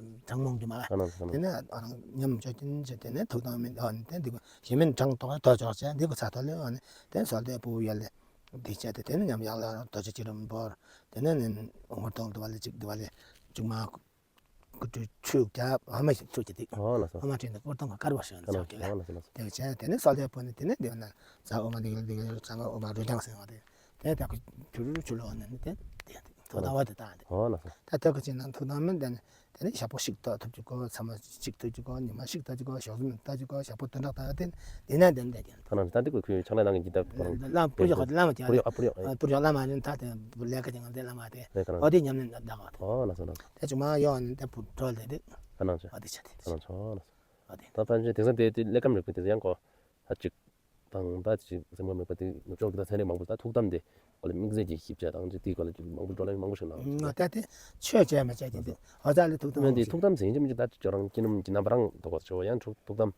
ལ་གྲངས་མང་གི་མ་ཨ་ནང་ཨ་དེ་ནང་ནས་ཨ་རང་མཉམ་འཇོག་ཀྱིན་བྱས་དེ་ནས་ཐུགས་དམ་མིན་ཨ་ནི་དེ་འདི་གཞན་མིན་གྲངས་ཐོག་ཐོག་ཆོག་བྱས་འདི་གི་ཚ་ཐོག་ལས་ཨ་ནི་དེ་སོལ་དེ་ཕུ་ཡལ་ལས་འདི་བྱས་ཏེ་དེ་ནས་མཉམ་ཡག་ལ་རྡོ་རྗེ་ཅི་རིམ་བོར། དེ་ནས་ནི་ངོ་ཐོག་འདི་བ་ལས་གཅིག་འདི་བ་ལས་གཅིག་མ་སྐུ་དྲུང་ཆོས་རྒྱལ་ཨ་མ་ཞིག་ཚུགས་ཀྱི་འདུག་ཨོ་ལགས་སོ། ཨ་མ་དྲིན་དུ་སྐུ་གདུང་གི་དཀར་བ་ཞིག་ཨ་ལགས་ཆགས་ཀྱི་ལགས། ཨོ་ལགས་སོ་ལགས་སོ། དེ་བྱས་དེ་ནས་སོལ་དེ་ཕུ་ནས་དེ་ནས་འདི་བ་ན་ཛ་ཨོ་མ་འདི་གི་འདི་གི་ཛ་མ་ཨོ་མ་རུ་ལྗང་ཟེར་བ་དེ་དེ་དག་གི་ཆུ་རུ་ཆུ་ལོ་ནས་ནི་དེ་དེ་ཐུགས་དམ་བ་དེ་བཏང་དེ། ཨོ་ལགས་སོ། ད་དེ་གི་ཅི་ན་ཐུགས་དམ་མིན་དེ་ནི་དེ་ནི་ཞག་པོ་ཞིག་ལྟ་ཐུབ་ཀྱི་གོ་ཚ་མ་ཞིག་ཐུབ་ཀྱི་གོ་ཉི་མ་ཞིག་ལྟ་ཀྱི་གོ་ཞག་གསུམ་ལྟ་ཀྱི་གོ་ཞག་པོ་བདུན་ཕྲག་ལྟ་དེ་དེ་ན་དེ་ནི་དེ་དེ། ད་ནང་ད་འདི་གོ་ཁོས་ཕྱག་ལས་གནང་གི་འདི་ལྟ་བུ་རང་བླ་པུར་ཡོག་བླ་མ་ཅན་པུར་ཡོག་ཨ་པུར་ཡོག་པུར་ཡོག་བླ་མ་ཅན་ད་དེ་ལས་ཀ་ཅན་དེ་བླ་མ་དེ་ལས་ཀ་ནང་ཨོ་དེ་ཉམས་ལེན་ད་གོ་དེ། ཨོ་ལགས་སོ་ལགས་སོ། དེ་ཅུང་མ་ཡོང་ནི་དེ་བུ་གྲོལ་དེ་དེ་ད་ནང་ཆ་ཨོ་དེ་ཆ་དེ་ད་ནང་ཆ་ཨོ་ལགས་སོ། ཨོ་དེ། ད་ཕན་ཆད་དེང་སང་དེ་དེ་ཀླད་ཀམ་རིག་པའི་དེ་ཡང་གོ་ཧ་ཅིག་དང་ད་ཅིག་སེམས་ཁམས་རིག་པ་དེ་ནུབ་ཕྱོགས་ཀྱི་ད་ཚན་རིག་མང་པོ་ད་ཐུགས་དམ་དེ་གོ་ལ་དམིགས་བསལ་གྱི་ཞིབ་ཆ་དང་ཅིག་དེའི་གོ་ལ་ཅིག་མང་པོ་བགྲོ་གླེང་མང་པོ་ཞིག་གནང་ང་ད་དེ་ཆོས་བྱས་མ་བྱས་ཀྱི་འདུག་ཨོ་ཙ་ལི་ཐུགས་དམ་མེད་དེ་ཐུགས་དམ་ཟིན་གྱི་མི་ཅིག་ད་ཅིག་ཁྱོད་རང་སྐྱིད་སྣང་གི་རྣམ་པ་རང་འདུག་གོ་ཆོ་ཡང་ཐུགས་ཐུགས་དམ་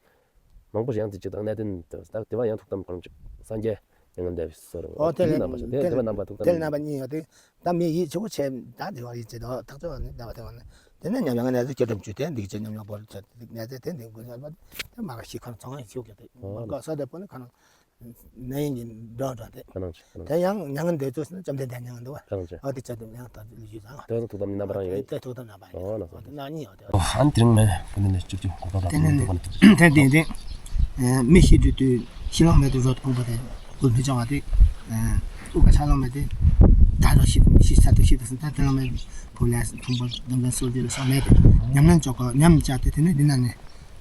མང་པོ་ཞིག་ཡང་དེ་ཅིག་དང་གནད་དོན་དེ་ད་དེ་བ་ཡང་ཐུགས་དམ་གང་ཅིག་སངས་རྒྱས་མྱ་ངན་འདས་པའི་སོ་རུ་ཨོ་དེ་ལ་རྣམ་པ་ཞིག་དེ་དེ་བ་རྣམ་པ་ཐུགས་དམ་དེ་ལ་རྣམ་པ་གཉིས་ཡོད་དེ། ད་མི་ཡིད་ཆེས་པོ་བྱས་ད་དེ་བ་ཡིད་ཆེས་དོ་ཐག་ཆོད་ནི་ད་བ་དེ་བ་ནི་དེ་ནས་ཉམས་ཡང་ནས་ཀྱི་སྒྲུབ་ཅུ་དེ་འདི་ཀྱི་ཉམས་ཡང་བོར་ཚོད་ནས་དེ་དེ་འགོ་ཉམས་པ་དེ་མ་ག་ཤི་ཁར་ཚང་ཡང་ཤིའུ་ཀྱི་དེ་མ་ག་ས་དེ་པོ་ནི་ཁ་ནང་ནས་ཡིན་གྱི་འགྲོ་འགྲོ་དེ་ཁ་ནང་ཆེ་ཁ་ནང་དེ་ཡང་མྱ་ངན་འདས་ཚོད་ནི་བཅོམ་ལྡན་འདས་མྱ་ངན་འདུག་བ། ཁ་ནང་ཆེ་ཨ་དེ་ཚོད་དེ་ཡང་ད་ལུས་ཡོད་ཙང་དེ་ཚོ་ཐུགས་དམ་ནི་རྣམ་པ་རང་ཡོད་དེ་ཐུགས་དམ་རྣམ་པ་ཡོད་ཨོ་ལགས་སོ། དེ་ནང་གཉིས་ཡོད་དེ། ཨ་ནི་དེ་རིང་མེད་ཁོ་ནི་ནས་བཅུ་བཅུ་གོ་སྐབས་དེ་ནས་དེ་དེ་མི་ཤི་དུས་དུས་ཤི་ལོང་མེད་དུ་རོ་ཕུང་པ་དེ་དགུ་མི་ཆོག་པ་དེ། ཨུ་ག་ཆ་ལོང་མེད་དེ། ད་རོ་ཤི་ཤི་ས་དུ་ཤི་དུ་སུ་ད་དེ་ལོང་མེད། ཕུང་ལས་ཕུང་པ་དམ་ལ་སོ་དེ་ལ་སོང་མེད་དེ། ཉམས་ལེན་ཆོག་གོ་ཉམས་བཅའ་དེ་དེ་ནས་འདི་ན་ནས་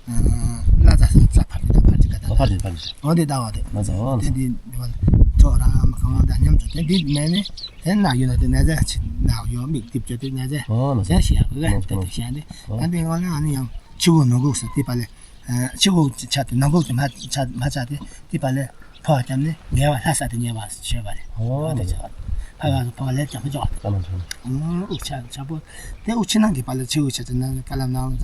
ལ་ཛ་ས་ཛ་ཕར་གི་ད་ཕར་གི་ག་ད་ཕར་གི་ཕར་གི་འོ་དེ་ད་བ་དེ་ལ་ཛ་འོ་དེ་འདི་འདི་བ་ཆོག་ར་མ་གང་ད་ཉམས་ཆོག་དེ་འདི་མེད་ནས་དེ་ན་ཡོད་ན་དེ་ན་ཛ་ཆི་ན་ཡོད་མིག་ཏིབ་ཅོ་དེ་ན་ཛ་འོ་ན་ཛ་ཤི་ཡ་གི་ག་དེ་དེ་ཤི་ཡ་དེ་ཨ་འདི་ང་ལ་ཨ་ནི་ཡང་ཆི་གོ་ནོ་གོ་ས་དེ་པ་ལས། ཕྱི་གོ་ཆ་དེ་ནང་གོ་དེ་མ་ཆ་མ་ཆ་དེ་དེ་པ་ལས་ཕོ་བ་ཀྱམ་ནི་ཉེ་བ་ལྷ་ས་དེ་ཉེ་བ་ཞེས་པ་རེད། ཨོ་དེ་ཆ་ཕ་བ་ཕོ་བ་ལས་ཀྱང་མི་ཆོག་ཨ་ལ་ཆོག་ཨུ་ཆ་ཆ་པོ་དེ་ཨུ་ཆི་ནང་གི་པ་ལ་ཕྱི་གོ་ཆ་དེ་ནང་ཀ་ལ་ནང་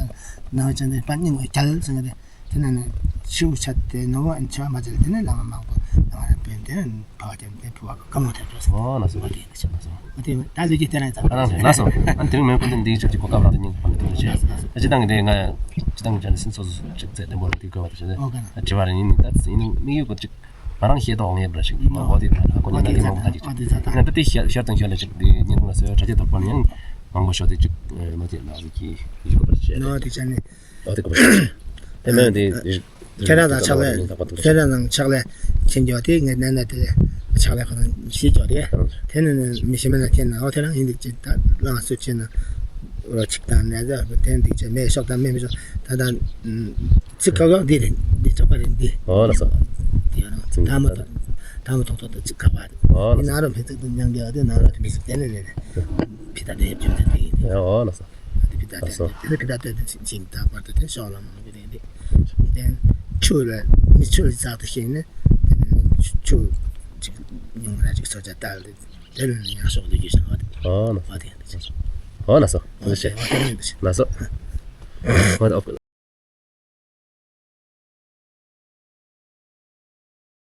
ནང་ཆ་དེ་པ་སྙིང་བའི་རྒྱལ་ཟེར་ནི་དེ། དེ་ནས་ནི་ཆུ་ཆད་དེ་ནོར་བ་ཆ་མ་ཆད་དེ་ནས་བླ་མ་མང་པོ་བླ་མ་རབ་འབྱོར་དེ་ནས་ཕ་བ་ཀྱང་དེ་ཕུ་བ་གི་བཀའ་མོལ་ཐེབས་འགྲོ་སོང་། ཨོ་ལགས་སོ། ཨོ་དེ་ཡིན་ཟེར་ན་སོང་། ཨོ་དེ་ད་ལོ་རྒྱུས་དེ་རང་ཙམ། ཨ་རང་རེད་ལགས་སོ། ཨ་དེ་རིང་མེད་ཁོ་ཚོ་འདི་ཆོག་ཅིག་གོ་སྐབས་རག་དེ་ཉིན་གོ་ནས་ཐུག་རེ་བྱས། ཨ་སྤྱི་བཏང་གི་དེ་ང་སྤྱི་བཏང་གི་ཅང་ནས་སེམས་ཚོགས་སུ་ཅིག་ཚད་ལྡན་པོ་རེད་དེ་དགོས་པ་དེ་བྱས་ནས། ཨོ་ག་ན། ཨ་དྲི་བ་རེ་ཡིན་ད་ཡིན་ན་དམིགས་ཡུལ་གོ་ཅིག་ང་རང་ཤེས་རྟོགས་ངེས་པར་ཞིག་མ་འོ་དེ་ད་ཁོ་ཉིན་ན་དེ་མང་པོ་ད་ཅིག་ཅིག་ང་ད་དེ་ཤར་ཤར་དང་ཤར་ལ་ཅིག་དེ་ཉིན་གུང་ལ་སོ་ཡ་དྲ་རྒྱ་དོར་པ་ནས་ཡང་མང་པོ་ཤོག་དེ་ཅིག་ནོ་དེ་ལགས་སོ་གི་ཡིག་པར་བྱས་ནོ་དེ་ཅང་ནས། ཨོ་དེ་གོ་བར་བྱས། དེ་མིན་དེ་ཁྱེད་རང་དང་ཕྱག་ལས་ཁྱེད་རང་དང་ཕྱག་ལས་ཁྱེད་འཇོག་དེ་ངས་ནན་ན་དེ་ཕྱག་ལས་ཁོ་ན་ཤེས་འཇོག་དེ་དེ་ནི་ནི་མི་ཤེས་མེད་ན་ཁྱེད་ན་ཨོ་དེ་རང་ཡིན་འདུག་ཅེས་ད་ལངས་སུ་ཁྱེད་ན་ཨོ་ཅིག་དང་ནས་ད་དེ་འདུག་ཅེས་མེད་ཤོག་དང་མེད་མི་ཤོག་ད་ད་ཚིག་ཁ་ཁ་འདི་རེད་འདི་ཚོགས་པ་རེད་འདི། ཨོ་ལགས་སོ། དེ་ཡང་ད་མ་ད་མ་ཐོག་ཐོག་ཏུ་ཚིག་ཁ་བ་རེད། ཨོ་ལགས་སོ། ནང་རོ་མི་ཚིག་ཏུ་མྱང་རྒྱལ་བ་དེ་ནང་རོ་དེ་མི་ཚིག་དེ་ནས་ནས་ཕི་ད་དེ་ཡབ་ཅུང་དེ་འདི་ཡིན། ཨོ་ལགས་སོ། དེ་ཕི་ད་དེ་ལགས་སོ། དེ་ནས་ཕི་ད་དེ་དེ་ཕྱིན་ད་བར་དུ་དེ་ཤོག་ལ་མང་གི་རེད་འདི། དེ་ཆུ་ལ་མི་ཆུ་ལ་ཛག་ཏུ་ཤེས་ནས་དེ་ནས་ཆུ་ཆུ་ཅིག་ཉུང་ལ་ཅིག་སོ་ཅག་ལྟ་ལ་དེ་ནས་ཡང་ཤོག་ལ་རྒྱུ་ཞིག་ཨོ་དེ། ཨོ་ལགས་སོ། ཨོ་དེ་ཡང་དེ་ཅིག་ཨོ་ལགས་སོ། ཨོ་དེ་ཨོ་དེ་ཡང་དེ་ཅིག་ལགས་སོ། ཨོ་དེ་ཨོ།